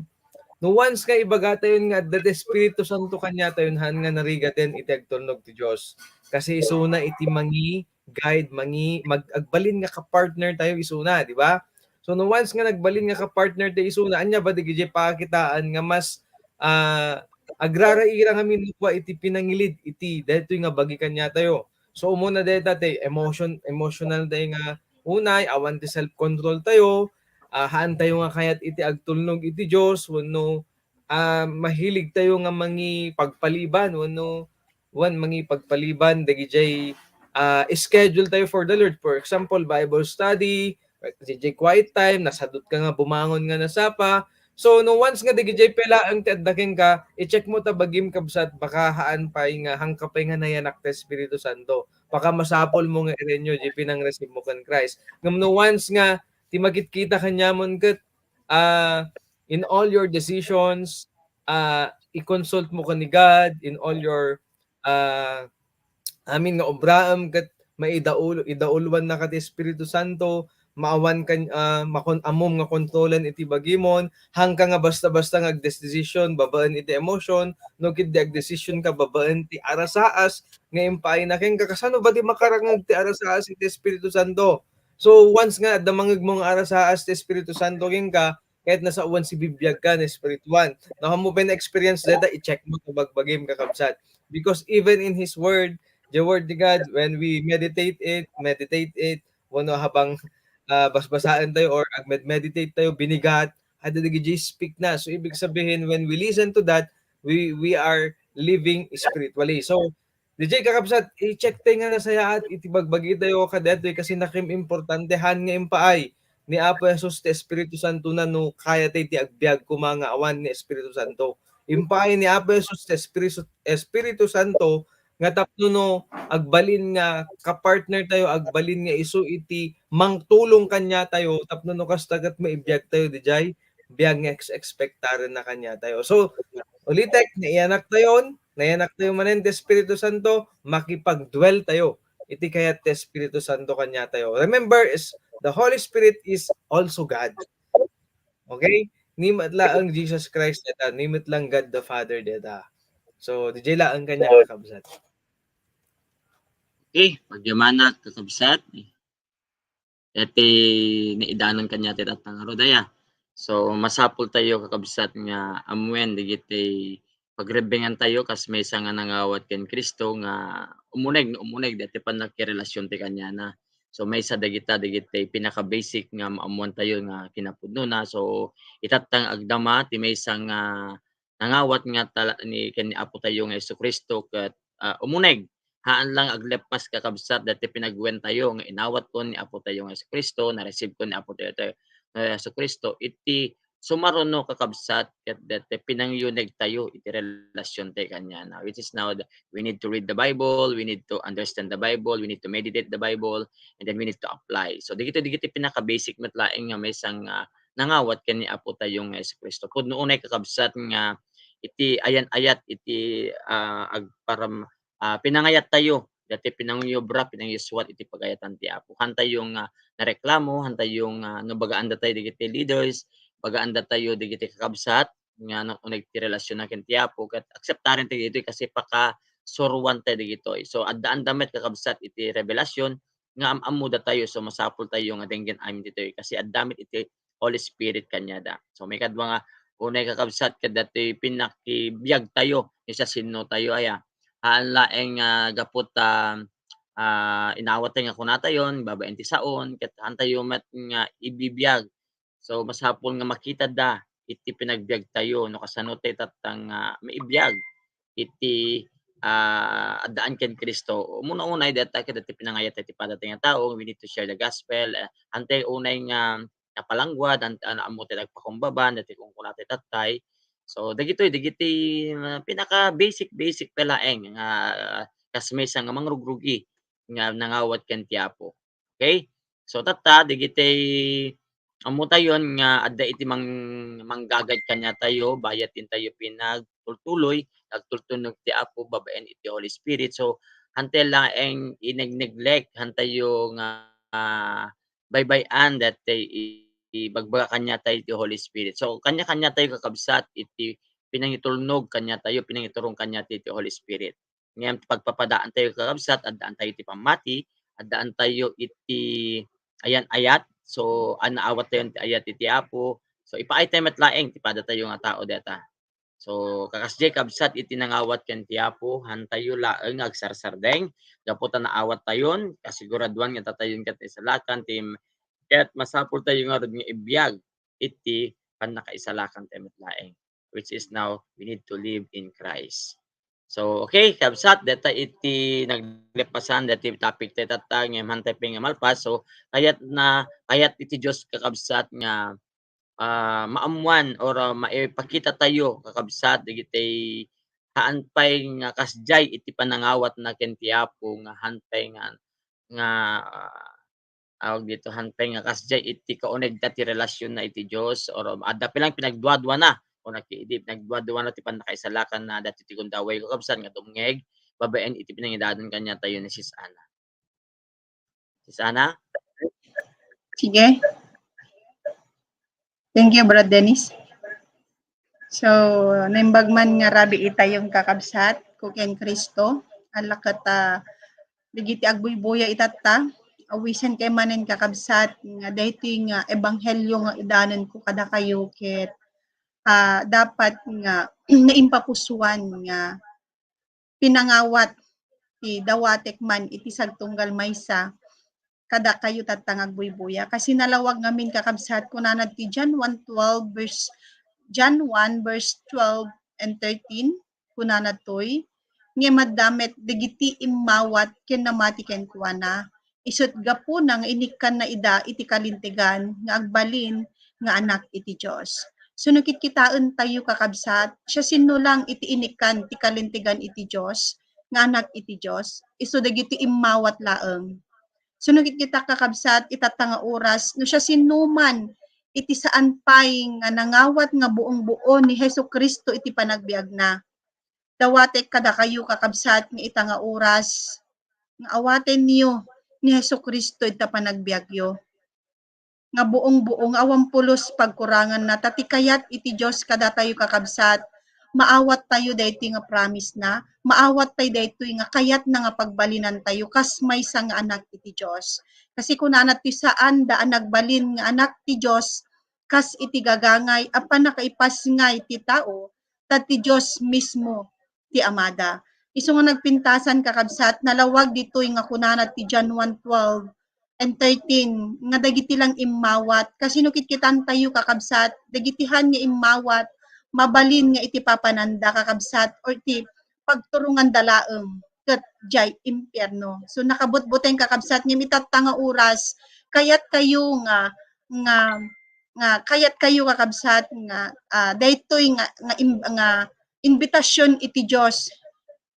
no once nga ibagatayon nga adda ti Espiritu Santo kaniatayon, haan nga narigaten iti agtulnog ti Dios. Kasi isuna iti mangi-guide, mangi-, mag-, agbalin nga kapartner tayo isuna, di ba? So, no once nga nagbalin nga kapartner tayo isuna, ania ba dagiti pakitaan nga mas, ah, agraraira ngamin no kua iti pinangilid iti daytoy nga bagi kaniatayo? So, umuna dayta ti emotion, emotional tayo nga unay, awan ti self-control tayo, ah, haan tayo nga kayat iti agtulnog iti Dios, wenno, ah, mahilig tayo nga mangipagpaliban, wenno, wen mangipagpaliban dagijay, ah, schedule tayo for the Lord. For example, Bible study, dagijay quiet time, nasadut ka nga bumangon nga nasapa. So, no once nga dagijay pay laeng ti adda kenka, i-check mo ta bagim, kabsat, baka haan pay nga, haanka pay nga nayanak ti Espiritu Santo. Baka masapul mo nga irenyo di pinang-receive mo ken Christ. Ngem no once nga ti makitkita kaniamon ket, ah, in all your decisions, ah, i-consult mo ken ni God in all your, ah, amin nga obraem ket maidaul-, idaulwannaka ti Espiritu Santo, maawan kan-, ah, makon-, ammom nga kontrolen iti bagimon, haanka nga basta-basta nga agdesdesisyon babaen iti emotion, no ketdi agdesisyon ka babaen ti arasaas nga impaayna kenka. Kasano ba ti makarangeg ti arasaas iti Espiritu Santo? So, once nga adda mangngegmo nga arasaas ti Espiritu Santo kenka, ket nasaoan sibibiag ka nga espirituan. No, haanmo pay na-experience dayta, i-check mo ta bagbagim, kakabsat. Because even in His Word, the Word of God, when we meditate it, meditate it, wenno habang, ah, basbasaen tayo or agmed-meditate tayo, binigat, adda dagiti speak na. So, ibig sabihin, when we listen to that, we, we are living spiritually. So, D J, kakabsat, i-check tayo nga nasayaat iti bagbagi tayo kadaytoy kasi nakim-importante, haan nga impaay ni Apo Jesus ti Espiritu Santo na no kaya tayo ti agbiag koma nga awan ni Espiritu Santo. Impaay ni Apo Jesus ti Espiritu, Espiritu Santo nga tapno no agbalin nga kapartner tayo, agbalin nga isu iti mangtulong kaniatayo, tapno no kasta ket maibiag tayo, D J, biag nga ex-, expectaren na kaniatayo. So, ulitek, naiyanak tayon, nayanak tayo manen ti Espiritu Santo, makipag-dwell tayo iti kayat ti Espiritu Santo kaniatayo. Remember, is the Holy Spirit is also God. Okay? Ni met laeng Jesus Christ dayta, ni met lang God the Father dayta. So, D J laeng kaniak, kakabsat. Okay, pagyamanak, kakabsat. Iti naidanon kaniatayo ti tattang ngarud aya. So, masapul tayo, kakabsat, nga ammuen dagiti pagrebengan tayo kas maysa nga nangawat ken Cristo nga umuneg, no umuneg, dayta ti pannakirelasion ti kaniana. So, maysa dagita, dagiti pinaka-basic nga maammuan tayo nga kinapudnona. So, itatta nga agdama ti maysa nga nangawat nga tala-, ni, ken ni Apo tayo nga Jesu-Cristo ket, ah, umuneg. Haan lang agleppas, kakabsat, dayta ti pinagwen tayo nga inawat ko ni Apo tayo nga Jesu-Cristo, na-receive ko ni Apo tayo, tayo nga Jesu-Cristo, iti sumaruno, kakabsat, ket dayta ti pinangyuneg tayo iti relasion tayo kaniana, which is now the, we need to read the Bible, we need to understand the Bible, we need to meditate the Bible, and then we need to apply. So, dagiti, dagiti pinaka-basic met laeng nga maysa nga nangawat ken ni Apo tayo nga Jesu-Cristo. Pudno unay, kakabsat, nga iti ayan-ayat iti, ah, agparam-, ah, pinangayat tayo Dati pinangiyobra, pinangisuat iti pagayatan ti Apo. Hantayo nga nareklamo, hantayo nga no bagaan datayo dagiti leaders, bagaan datayo dagiti kakabsat, nga no, uneg ti relasyon na ken ti Apo, ket akseptaren tayo ditoy kasi pakasuruan tayo dagitoy. So, addaan da met kakabsat iti revelasyon nga am-ammo datayo, so masapul tayo nga denggen amin ditoy kasi adda met iti Holy Spirit kaniada. So, may kadwa nga unay kakabsat, kadatoy pinakibiag tayo, ni siasino tayo aya. Haan laeng nga gapu ta, ah, inawat tayo nga kunatayon, babaen ti saon, ket haan tayo met nga ibibiag. So, masapul nga makita da iti pinagbiag tayo, no kasano tayo tatta nga maibiag iti, ah, addaan ken Cristo. Umuna-unay, deta kadati pinangayat ti padati nga tao, we need to share the gospel. Eh, hantay unay nga napalangguad, an-, an-, ammo ti nagpakumbaba, dati kung kunatay tattay. So, dagitoy, dagiti, ah, pinaka basic, basic pa laeng nga, ah, kas maysa nga mangrugrugi nga nangawat ken ti Apo. Okay? So, tatta, dagiti ammo tayon nga adda iti mang-, manggagad kaniatayo, bayat intayo pinagtultuloy, nagtultunog ti Apo babaen iti Holy Spirit. So, hantay laeng ineg-neglect, hantayo nga, ah, baybay-an, dati i-, ibagbaga kaniatayo ti Holy Spirit. So, kanya-kaniatayo kakabsat iti pinangitulnog kaniatayo, pinangiturong kaniatayo ti Holy Spirit. Ngem pagpapadaan tayo kakabsat, addaan tayo iti pammati, addaan tayo iti ayan-ayat. So, a, naawat tayo iti ayat iti Apo. So, ipaay tayo met laeng ti padatayo nga tao deta. So, kakasdiay kabsat iti nangawat ken ti Apo, hantayo laeng nga agsarsardeng, gapu ta naawat tayon, kasiguraduan nga datayon ket naisalakan ti, ket masapul tayo ngarud nga ibiag iti pannakaisalakan tayo met laeng, which is now, we need to live in Christ. So, okay, kabsat, deta iti naglepasan, deta iti topic tayo tatta, ngem hantay pay nga malpas. So, kayat na, kayat iti Dios, kakabsat, nga, ah, maammuan or, ah, maipakita tayo, kakabsat, dagiti haan pay nga kasdiay iti panangawatna ken ti Apo, nga haan pay nga, nga, ah, awag dito, hantay nga kasdiay iti kaunegda ti relasionna iti Dios, or adda pay lang pinagduaduana, o naki-, idi pinagduaduana ti pannakaisalakanna dati ti gundaway, kakabsat, nga dumngeg babaen iti pinangidanan kaniatayo ni Sis Ana. Sis Ana? Sige. Thank you, Brad Dennis. So, naimbag man nga rabii tayo kakabsat, ku ken Cristo, ala ket, ah, dagiti agbuybuya itatta, awisen kay manen kakabsat, nga daytoy nga ebanghelio nga idanen ko kadakayo ket, ah, dapat nga naimpapusuan nga pinangawat ti dawatek man iti sagtunggal maysa kadakayo tatta nga agbuybuya. Kasi nalawag ngamin, kakabsat, kunana ti John one twelve verse, John one verse twelve and thirteen, kunana toy, ngem adda met dagiti immawat ken namati kenkuana. Isut' gapuna nga inikkanna ida iti kalintegan nga agbalin nga anak iti Dios. So, no kitkitaentayo, kakabsat, siasino lang iti inikkan ti kalintegan iti Dios, nga anak iti Dios, isu dagiti immawat laeng. So, no kitkita, kakabsat, itatta nga oras, no siasinoman iti saan pay nga nangawat nga buong-buo ni Jesu-Cristo iti panagbiagna, dawatek kadakayo, kakabsat, nga ita nga oras nga awatenyo ni Jesu-Cristo ita panagbiagyo nga buong-buo, nga awan pulos pagkuranganna, ta ti kayat iti Dios kadatayo, kakabsat, maawat tayo daytoy nga promise na, maawat tayo daytoy nga kayat na nga pagbalinan tayo kas maysa nga anak iti Dios. Kasi kunana ti saanda a nagbalin nga anak ti Dios, kas iti gagangay a pannakaipasngay ti tao, ta ti Dios mismo ti Amada. Isu nga nagpintasan, kakabsat, nalawag ditoy nga kunana ti John one twelve and thirteen, nga dagiti lang immawat. Kasi no kitkitan tayo, kakabsat, dagiti han nga immawat, mabalin nga iti papananda, kakabsat, or iti pagturonganda laeng ket diay impierno. So, nakabutbuteng, kakabsat, ngem itatta nga oras, kayat kayo nga, nga, nga, kayat kayo, kakabsat, nga, ah, daytoy nga, nga im-, nga imbitasyon iti Dios,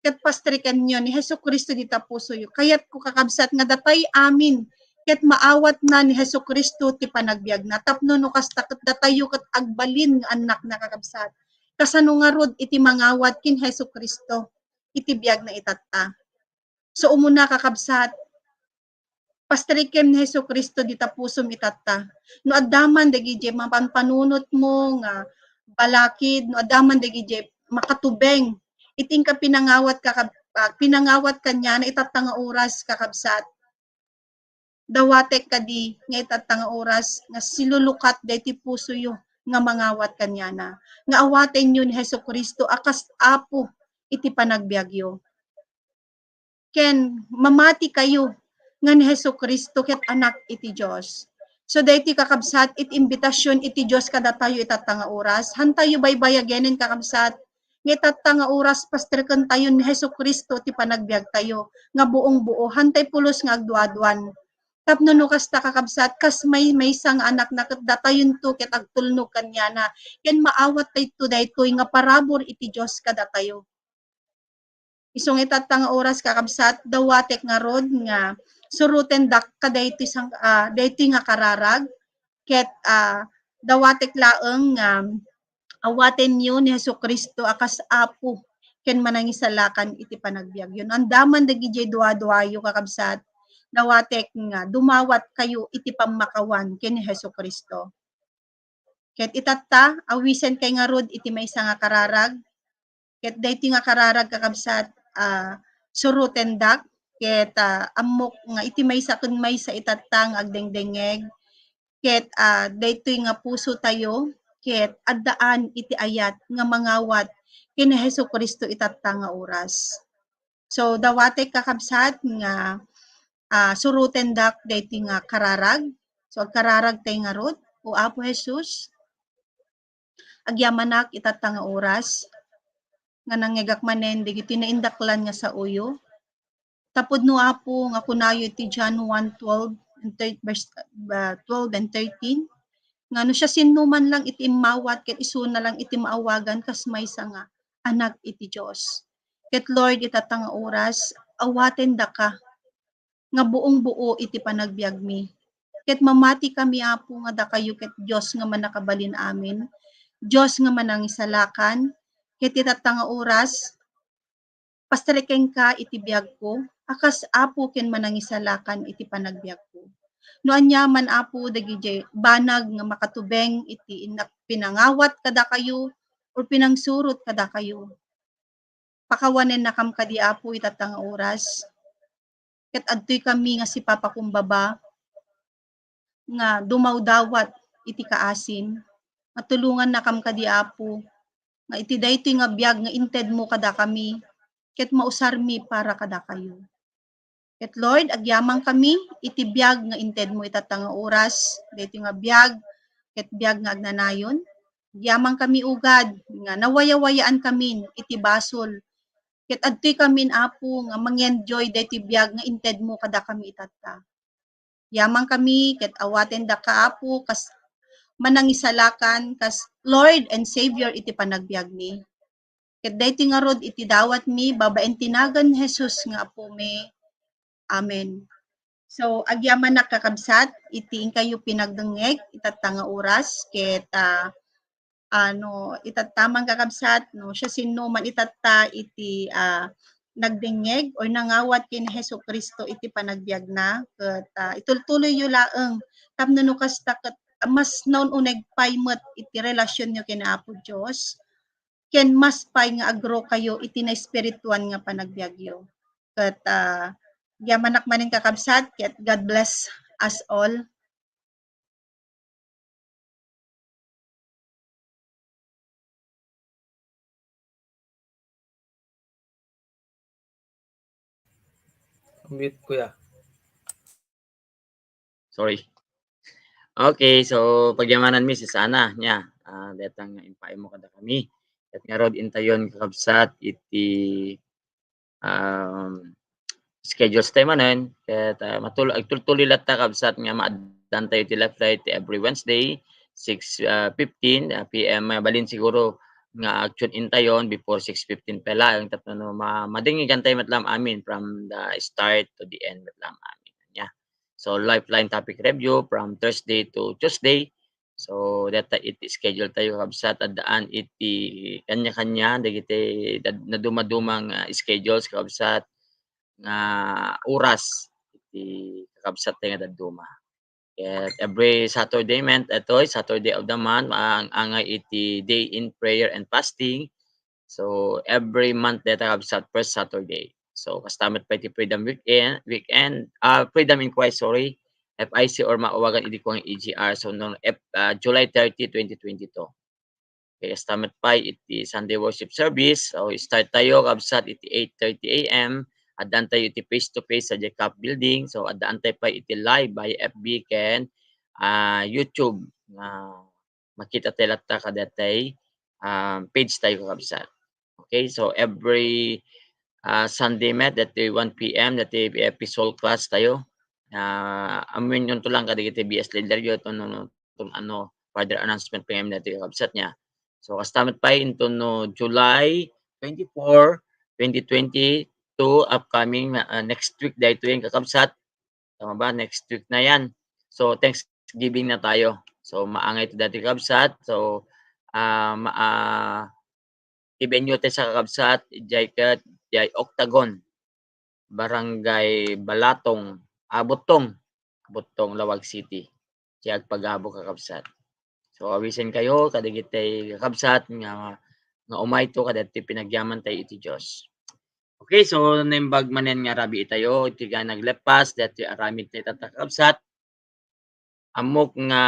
ket pastrikenyo ni Jesu-Cristo dita pusoyo. Kayatko, kakabsat, nga datay amin ket maawatna ni Jesu-Cristo ti panagbiagna. Tapno no kasta, ket datayo ket agbalin nga annakna, kakabsat. Kasano ngarud iti mangawat ken Jesu-Cristo iti biagna itatta? So, umuna, kakabsat, pastreken ni Jesu-Cristo dita pusom itatta. No adda man dagiti mapanpanunotmo nga balakid, no adda man dagiti makatubeng, iti inka pinangawat, kakab-, ah, pinangawat kaniana itatta nga oras, kakabsat. Dawatek kadi nga itatta nga oras nga silulukat daytoy pusoyo nga mangawat kaniana, nga awatenyo ni Jesu-Cristo a kas Apo iti panagbiagyo. Ken mamatikayo nga ni Jesu-Cristo ket Anak iti Dios. So, daytoy, kakabsat, iti imbitasion iti Dios kadatayo itatta nga oras. Hantayo baybayagenen, kakabsat, nga itatta nga oras, pastreken tayo ni Jesu-Cristo ti panagbiag tayo nga buong-buo, hantay pulos nga agduaduan. Tapno no kasta, kakabsat, kas may maysa nga anakna ket datayonto ket agtulnog kaniana, ken maawat tayo daytoy nga parabur iti Dios kadatayo. Isu nga itatta nga oras, kakabsat, dawatek ngarud nga surotendak kadaytoy sang-, ah, daytoy nga kararag, ket, ah, dawatek laeng nga awatenyo ni Jesu-Cristo a kas Apo ken Manangisalakan iti panagbiagyo. No adda man dagiti duaduayo, kakabsat, dawatek nga dumawatkayo iti pammakawan ken ni Jesu-Cristo. Ket itatta, awisen kay ngarud iti maysa nga kararag. Ket daytoy nga kararag, kakabsat, ah, surotendak. Ket, ah, ammok nga iti maysa ken maysa itatta nga agdengdengngeg. Ket, ah, daytoy nga puso tayo, ket addaan iti ayat nga mangawat ken ni Jesu-Cristo itatta nga oras. So, dawatek, kakabsat, nga, ah, surotendak daytoy nga kararag. So, agkararag tay ngarud, O Apo Jesus, agyamanak itatta nga oras, nga nangngegak manen dagiti naindaklan nga saoyo. Tapudno, Apo, nga kunayo iti John one twelve and thir-, verse, ah, twelve and thirteen, nga no siasinoman lang iti immawat ket isuna lang iti maawagan kas maysa nga anak iti Dios. Ket Lord, itatta nga oras, awatendaka nga buong-buo iti panagbiagmi. Ket mamatikami, Apo, nga dakayo ket Dios nga Mannakabalin-amin, Dios nga Manangisalakan, ket itatta nga oras, pastreken ka iti biagko a kas Apo ken Manangisalakan iti panagbiagko. No aniaman, Apo, dagiti banag nga makatubeng iti innak pinangawat kadakayo or pinangsurot kadakayo, pakawanennakam kadi, Apo, itatta nga oras. Ket adtoy kami nga sipapakumbaba nga dumawdawat iti kaasim, nga tulongannakam kadi, Apo, nga iti daytoy nga biag nga intedmo kadakami, ket mausarmi para kadakayo. Ket Lord, agyamankami iti biag nga intedmo itatta nga oras, daytoy nga biag, ket biag nga agnanayon. Agyamankami, O God, nga nawayawayaan kamin iti basol. Ket adtoy kamin, Apo, nga mangenjoy daytoy biag nga intedmo kadakami itatta. Agyamankami, ket awatendaka, Apo, kas Manangisalakan, kas Lord and Savior iti panagbiagmi. Ket daytoy ngarud iti dawatmi babaen ti nagan ni Jesus nga Apomi. Amen. So, agyamanak, kakabsat, iti inkayo pinagdengngeg itatta nga oras, ket, ah, ano, itatta man, kakabsat, no, siasinoman itatta iti, ah, nagdengngeg or nangawat ken ni Jesu-Cristo iti panagbiagna, ket, ah, itultuloyyo laeng tapno no kasta ket mas naun-uneg pay met iti relasionyo ken Apo Dios, ken mas pay nga aggrow kayo iti naespirituan nga panagbiagyo. Ket, ah, agyamanak manen, kakabsat, ket God bless us all. Mute, kuya. Sorry. Okay, so pagyamananmi, Sis Ana, nia, ah, dayta nga impaaymo kadakami. Ket ngarud intayon, kakabsat, iti, um, schedules tayo manen. Ket, ah, matul-, agtultuloy latta, kabsat, nga maaddan tayo ti Lifeline ti every Wednesday, six, ah, fifteen, ah, P M. Ah, balin siguro nga ag-tune in tayon before six fifteen pa laeng tapno no ma-, madingigan tayo met laeng amin from the start to the end met laeng amin. Nia. So, Lifeline topic review from Thursday to Tuesday. So, dayta iti schedule tayo, kabsat, addaan iti kanya-kanya dagiti dad-, nadumaduma nga schedules, kabsat. nga oras iti kakabsat tayo nga dadduma. Ket every Saturday, men, itoy Saturday of the month, ang angay iti day in prayer and fasting. So, every month dayta, kabsat, first Saturday. So, kasta met pay ti Freedom Weekend, weekend, ah, Freedom Inquiry, sorry, F I C or maawagan idi kuang E G R. So, no, F-, ah, July thirty, twenty twenty-two. Okay, kasta met pay iti Sunday worship service. So, start tayo, kabsat, iti eight thirty A M. Addaan tayo iti face-to-face sa J CAP building. So, addaan tayo pay iti live by F B ken, ah, YouTube nga makita tayo latta kadaytay, ah, page tayo, kakabsat. Okay, so every, ah, Sunday met, daytoy one P M, daytoy P S O L class tayo. Ah, ammoenyo to lang kadagiti B S leader yo, to, no, no, to, ano, further announcement pay ngamin daytoy, kakabsat, nia. So, kasta met pay inton, no, July twenty-four, twenty twenty-two, upcoming, ah, next week daytoy, kakabsat. Tama ba? Next week na yan. So, Thanksgiving na tayo. So, maangay ti daytoy, kabsat. So, ah, ma-, ah, ti venue tayo sa, kakabsat, diay ket, diay Octagon, Barangay Balatong, ah, Buttong, Buttong, Laoag City. Diay agpagabo, kakabsat. So, awisenkayo kadagiti kakabsat nga, nga umayto kadagiti panagyaman tayo iti Dios. Okay, so naimbag manen nga rabii tayo, iti nga naglepas, daytoy aramid tayo, kakabsat. Ammok nga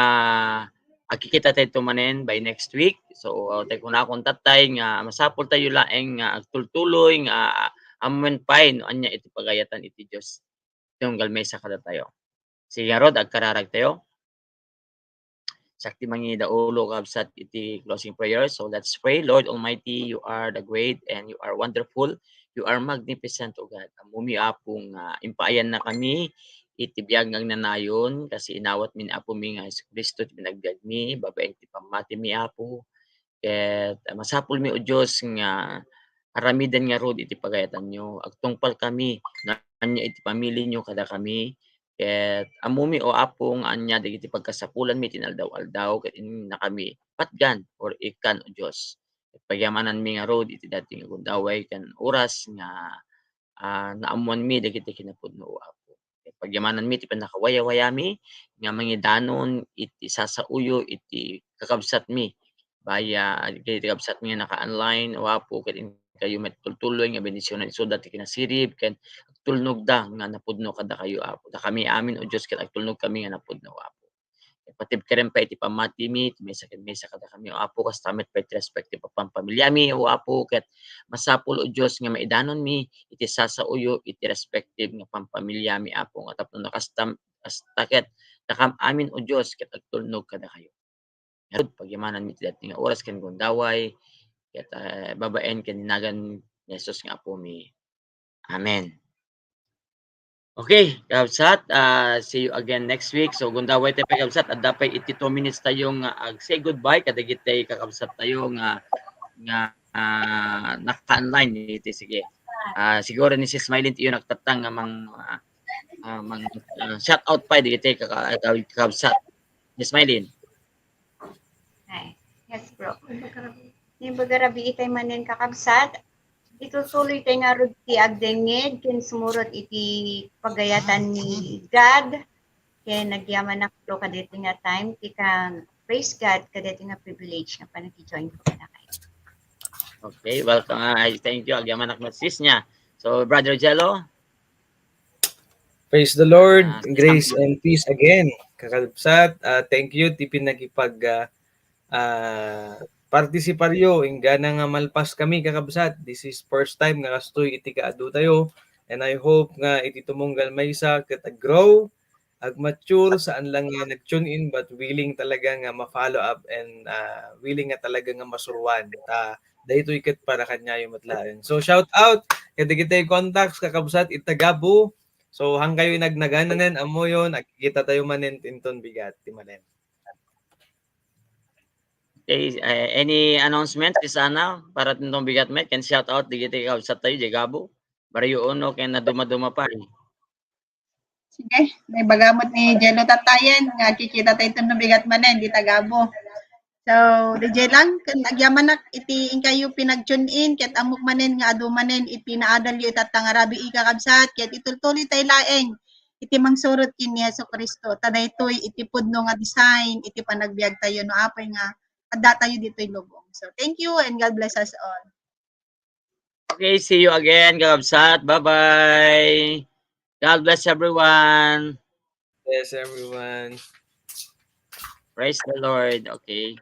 agkikita tayo manen by next week. So, tayo kunakon tatay nga masapul tayo laeng nga agtultuloy nga ammoen pay no ania iti pagayatan iti Dios. Iti unggal maysa kadatayo. Sige ngarud, agkararag tayo. Siak ti mangidaulo, kabsat, iti closing prayer. So let's pray. Lord Almighty, you are the great and you are wonderful. You are magnificent, O God. Ammomi, Apo, nga impaayannakami iti biag nga agnanayon, kas inawatmi ni Apomi nga Jesu-Cristo ti panagbiagmi, babaen ti pammatimi, Apo. Ket, ah, masapulmi, O Dios, nga aramiden ngarud iti pagayatanyo. Agtungpalkami no ania iti pamilinyo kadakami. Ket ammomi, O Apo, nga ania dagiti pagkasapulanmi iti inaldaw-aldaw, ket innakami patgan or ikkan, O Dios. Ket pagyamananmi ngarud iti daytoy nga gundaway ken oras nga, ah, naammoanmi dagiti kinapudno, O Apo. Ket pagyamananmi ti pannakawayawayami nga mangidanon iti sasaoyo iti kakabsatmi. Baya, iti kakabsatmi nga naka-online, O Apo, ket inkayo met tultuloy nga bendisionan isuda ti kinasirib ken agtulnogda nga napudno kadakayo, Apo. Dakami amin, O Dios, ket agtulnogkami nga napudno, O Apo. Patibkaren pay iti pammatimi, ti maysa ken maysa kadakami, O Apo, kasta met pay ti respective a pampamiliami, O Apo, ket masapul, O Dios, nga maidanonmi iti sasaoyo iti respective nga pampamiliami, Apo, nga tapno nakastam-, kasta ket dakam amin, O Dios, ket agtulnog kadakayo. Ngarud, pagyamananmi ti daytoy nga oras ken gundaway, ket, ah, babaen ken nagan ni Jesus nga Apomi. Amen. Okay, kabsat, ah, see you again next week. So, gundaway tayo pay, kabsat, adda pay iti two minutes tayo nga ag-say goodbye kadagiti kakabsat tayo nga, nga, ah, naka-online iti, sige. Ah, siguro ni Sis Mylene ti iyo nagtatang nga mang, ah, ah, mang, ah, shout out pay dagiti kaka-, kakabsat. Sis Mylene. Ay, yes, bro. Naimbag a rabii tayo manen, kakabsat. Itutuloy tayo ngarud ti agdengngeg ken sumurot iti pagayatan ni God. Ken agyamanak, bro, kadaytoy nga time ti ka-, praise God, kadaytoy nga privilege nga panakijoin ko kadakayo. Okay, welcome. Ay, thank you. Agyamanak met, sis, nia. So, Brother Jello? Praise the Lord. Ah, grace and peace again, kakabsat. Ah, thank you ti pinakipag, ah, ah, participaryo. Inggana nga malpaskami, kakabsat. This is first time nga kastoy iti kaadu tayo. And I hope nga iti tumunggal maysa ket ag-grow, ag-mature, saan lang nga nag-tune in, but willing talaga nga ma-follow up and, ah, willing nga talaga nga masuroan. Ta, daytoy ket para kaniayo met laeng. So, shout out kadagiti contacts, kakabsat, iti Tagabo. So, hankayo inagnagananen, ammoyon, agkikita tayo manen inton bigat ti manen. Okay, eh, any announcement, Sis Ana, para inton bigat met, ken shout out dagiti kakabsat tayo, diay Gabo, Barrio Uno, ken nadumaduma pay. Sige, naibaga met ni Jello Tatayen nga agkikita tayo inton bigat manen, iti Tagabo. So, D J lang, ken agyamanak iti inkayo pinag-tune in, ket ammok manen nga adu manen iti naadalyo itatta nga rabii, kakabsat, ket itultuloy tayo laeng iti mangsurot ken ni Jesu-Cristo. Ta daytoy iti pudno nga design iti panagbiag tayo, no, apay nga adda tayo ditoy lubong. So, thank you and God bless us all. Okay, see you again, kakabsat. Bye-bye. God bless everyone. Yes, everyone. Praise the Lord. Okay.